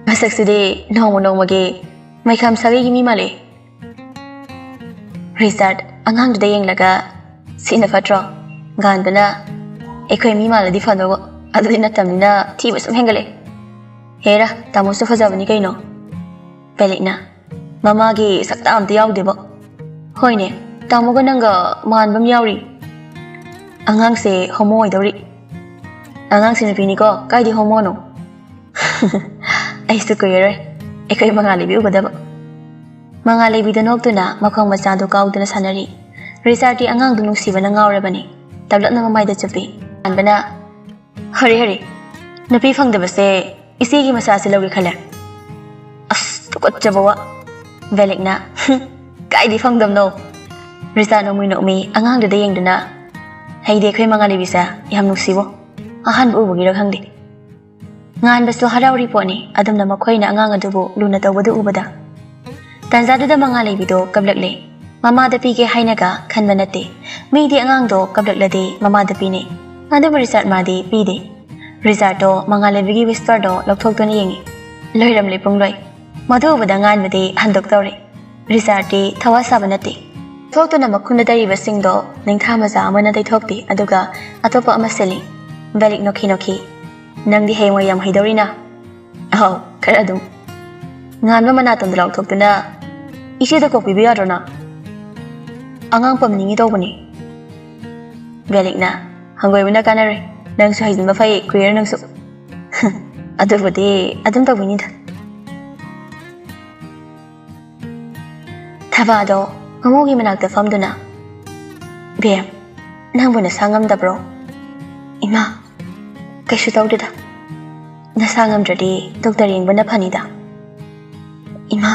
"ꯃꯁꯛꯁꯤꯗꯤ ꯅꯣꯡꯃ ꯅꯣꯡꯃꯒꯤ ꯃꯩꯈꯝ ꯁꯥꯒꯩꯒꯤ ꯃꯤ ꯃꯥꯜꯂꯦ꯫ ꯔꯤꯆꯥꯔꯗ ꯑꯉꯥꯡꯗꯨꯗ ꯌꯦꯡꯂꯒ, "ꯁꯤꯅ ꯐꯠꯇ꯭ꯔꯣ? ꯉꯥꯟꯕꯅ ꯑꯩꯈꯣꯏ ꯃꯤ ꯃꯥꯜꯂꯗꯤ ꯐꯗꯧꯕ, ꯑꯗꯨꯗꯤ ꯅꯠꯇꯕꯅꯤꯅ ꯊꯤꯕ ꯁꯨꯝ ꯍꯦꯟꯒꯠꯂꯦ꯫ ꯍꯦꯔꯥ, ꯇꯥꯃꯣꯁꯨ ꯐꯖꯕꯅꯤ ꯀꯩꯅꯣ꯫" ꯕꯦꯂꯤꯛꯅ, "ꯃꯃꯥꯒꯤ ꯁꯛꯇ ꯑꯝꯇ ꯌꯥꯎꯗꯦꯕꯣ꯫ ꯍꯣꯏꯅꯦ, ꯇꯥꯃꯣꯒ ꯅꯪꯒ ꯃꯥꯟꯕ ꯑꯃ ꯌꯥꯎꯔꯤ꯫ ꯑꯉꯥꯡꯁꯦ ꯍꯣꯃꯣ ꯑꯣꯏꯗꯧꯔꯤ꯫" "ꯑꯉꯥꯡꯁꯦ ꯅꯨꯄꯤꯅꯤꯀꯣ, ꯀꯥꯏꯗꯤ ꯍꯣꯃꯣꯅꯣ?" "ꯑꯩꯁꯨ ꯀꯨꯏꯔꯔꯣꯏ ꯑꯩꯈꯣꯏ ꯃꯉꯥ ꯂꯩꯕꯤ ꯎꯒꯗꯕ꯫" ꯃꯉꯥ ꯂꯩꯕꯤꯗ ꯅꯣꯛꯇꯨꯅ ꯃꯈꯣꯡ ꯃꯆꯥꯗꯨ ꯀꯥꯎꯗꯨꯅ ꯁꯥꯟꯅꯔꯤ꯫ ꯔꯤꯆꯥꯔꯗꯤ ꯑꯉꯥꯡꯗꯨ ꯅꯨꯡꯁꯤꯕꯅ ꯉꯥꯎꯔꯕꯅꯤ꯫ ꯇꯞꯂꯞꯅ ꯃꯃꯥꯏꯗ ꯆꯨꯞꯄꯤ꯫ ꯉꯥꯟꯕꯅ, "ꯍꯔꯦ ꯍꯔꯦ, ꯅꯨꯄꯤ ꯐꯪꯗꯕꯁꯦ ꯏꯆꯦꯒꯤ ꯃꯆꯥꯁꯦ ꯂꯧꯒꯦ ꯈꯜꯂꯦ꯫ ꯑꯁ, ꯇꯨꯀꯠꯆꯕ ꯋꯥ꯫" ꯕꯦꯂꯤꯛꯅ, "ꯍꯨꯝ, ꯀꯥꯏꯗꯤ ꯐꯪꯗꯕꯅꯣ?" ꯔꯤꯆꯥꯔꯗ ꯅꯣꯛꯃꯤ ꯅꯣꯛꯃꯤ ꯑꯉꯥꯡꯗꯨꯗ ꯌꯦꯡꯗꯨꯅ, "ꯑꯩꯗꯤ ꯑꯩꯈꯣꯏ ꯃꯉꯥ ꯂꯩꯕꯤꯁꯦ ꯌꯥꯝ ꯅꯨꯡꯁꯤꯕꯣ꯫ ꯑꯍꯥꯟꯕ ꯎꯕꯒꯤꯔ ꯈꯪꯗꯦ꯫" ꯉꯥꯟꯕꯁꯨ ꯍꯔꯥꯎꯔꯤ ꯄꯣꯠꯅꯤ, ꯑꯗꯨꯝꯅ ꯃꯈꯣꯏꯅ ꯑꯉꯥꯡ ꯑꯗꯨꯕꯨ ꯂꯨꯅ ꯇꯧꯕꯗꯨ ꯎꯕꯗ꯫ ꯇꯥꯟꯖꯥꯗꯨꯗ ꯃꯉꯥ ꯂꯩꯕꯤꯗꯣ ꯀꯞꯂꯛꯂꯦ꯫ ꯃꯃꯥꯗ ꯄꯤꯒꯦ ꯍꯥꯏꯅꯒ ꯈꯟꯕ ꯅꯠꯇꯦ꯫ ꯃꯤꯗꯤ ꯑꯉꯥꯡꯗꯣ ꯀꯞꯂꯛꯂꯗꯤ ꯃꯃꯥꯗ ꯄꯤꯅꯩ꯫ ꯑꯗꯨꯕꯨ ꯔꯤꯆꯥꯔꯗ ꯃꯥꯗꯤ ꯄꯤꯗꯦ꯫ ꯔꯤꯆꯥꯔꯗꯇꯣ ꯃꯉꯥ ꯂꯩꯕꯤꯒꯤ ꯋꯤꯁꯄꯔꯗꯣ ꯂꯧꯊꯣꯛꯇꯨꯅ ꯌꯦꯡꯉꯤ꯫ ꯂꯣꯏꯔꯝꯂꯦ ꯄꯨꯡꯂꯣꯏ꯫ ꯃꯗꯨ ꯎꯕꯗ ꯉꯥꯟꯕꯗꯤ ꯍꯟꯗꯣꯛꯇꯧꯔꯦ꯫ ꯔꯤꯆꯥꯔꯗꯇꯤ ꯊꯋꯥ ꯁꯥꯕ ꯅꯠꯇꯦ꯫ ꯊꯣꯛꯇꯨꯅ ꯃꯈꯨꯟꯗ ꯇꯩꯔꯤꯕꯁꯤꯡꯗꯣ ꯅꯤꯡꯊꯥ ꯃꯆꯥ ꯑꯃꯅ ꯇꯩꯊꯣꯛꯄꯤ, ꯑꯗꯨꯒ ꯑꯇꯣꯞꯄ ꯑꯃ ꯁꯤꯜꯂꯤ꯫ ꯕꯦꯂꯤꯛ ꯅꯣꯛꯈꯤ ꯅꯣꯛꯈꯤ꯫ "ꯅꯪꯗꯤ ꯍꯌꯦꯡꯋꯥꯏ ꯌꯥꯝ ꯍꯩꯗꯧꯔꯤꯅ?" "ꯑꯍꯥꯎ, ꯈꯔ ꯑꯗꯨꯝ꯫" ꯉꯥꯟꯕ ꯃꯅꯥꯇꯣꯟꯗ ꯂꯥꯎꯊꯣꯛꯇꯨꯅ, "ꯏꯆꯦꯗ ꯀꯣꯛ ꯄꯤꯕ ꯌꯥꯗ꯭ꯔꯣ ꯅꯪ?" "ꯑꯉꯥꯡ ꯄꯝꯅꯤꯡꯉꯤ ꯇꯧꯕꯅꯤ꯫" ꯕꯦꯂꯤꯛꯅ, "ꯍꯪꯒꯣꯏꯕꯅ ꯀꯥꯟꯅꯔꯣꯏ꯫ ꯅꯪꯁꯨ ꯍꯩꯖꯤꯟꯕ ꯐꯩ, ꯀꯨꯏꯔꯦ ꯅꯪꯁꯨ꯫" "ꯑꯗꯨꯕꯨꯗꯤ ꯑꯗꯨꯝ ꯇꯧꯕꯤꯅꯤꯗ꯫" ꯊꯕꯥꯗꯣ ꯃꯃꯧꯒꯤ ꯃꯅꯥꯛꯇ ꯐꯝꯗꯨꯅ, "ꯕꯦꯝ, ꯅꯪꯕꯨ ꯅꯁꯥ ꯉꯝꯗꯕ꯭ꯔꯣ?" "ꯏꯃꯥ, ꯀꯩꯁꯨ ꯇꯧꯗꯦꯗ꯫ ꯅꯁꯥ ꯉꯝꯗ꯭ꯔꯗꯤ ꯗꯣꯛꯇꯔ ꯌꯦꯡꯕꯅ ꯐꯅꯤꯗ꯫" "ꯏꯃꯥ,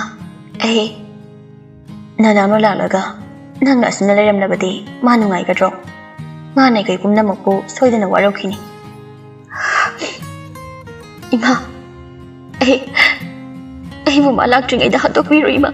ꯑꯩ ꯅꯅꯥꯎꯅ ꯂꯥꯛꯂꯒ ꯅꯪꯅ ꯑꯁꯨꯝꯅ ꯂꯩꯔꯝꯂꯕꯗꯤ ꯃꯥ ꯅꯨꯡꯉꯥꯏꯒꯗ꯭ꯔꯣ? ꯃꯥꯅ ꯑꯩꯈꯣꯏ ꯄꯨꯝꯅꯃꯛꯄꯨ ꯁꯣꯏꯗꯅ ꯋꯥꯔꯧꯈꯤꯅꯤ꯫" "ꯏꯃꯥ, ꯑꯩ, ꯑꯩꯕꯨ ꯃꯥ ꯂꯥꯛꯇ꯭ꯔꯤꯉꯩꯗ ꯍꯥꯠꯇꯣꯛꯄꯤꯔꯣ ꯏꯃꯥ꯫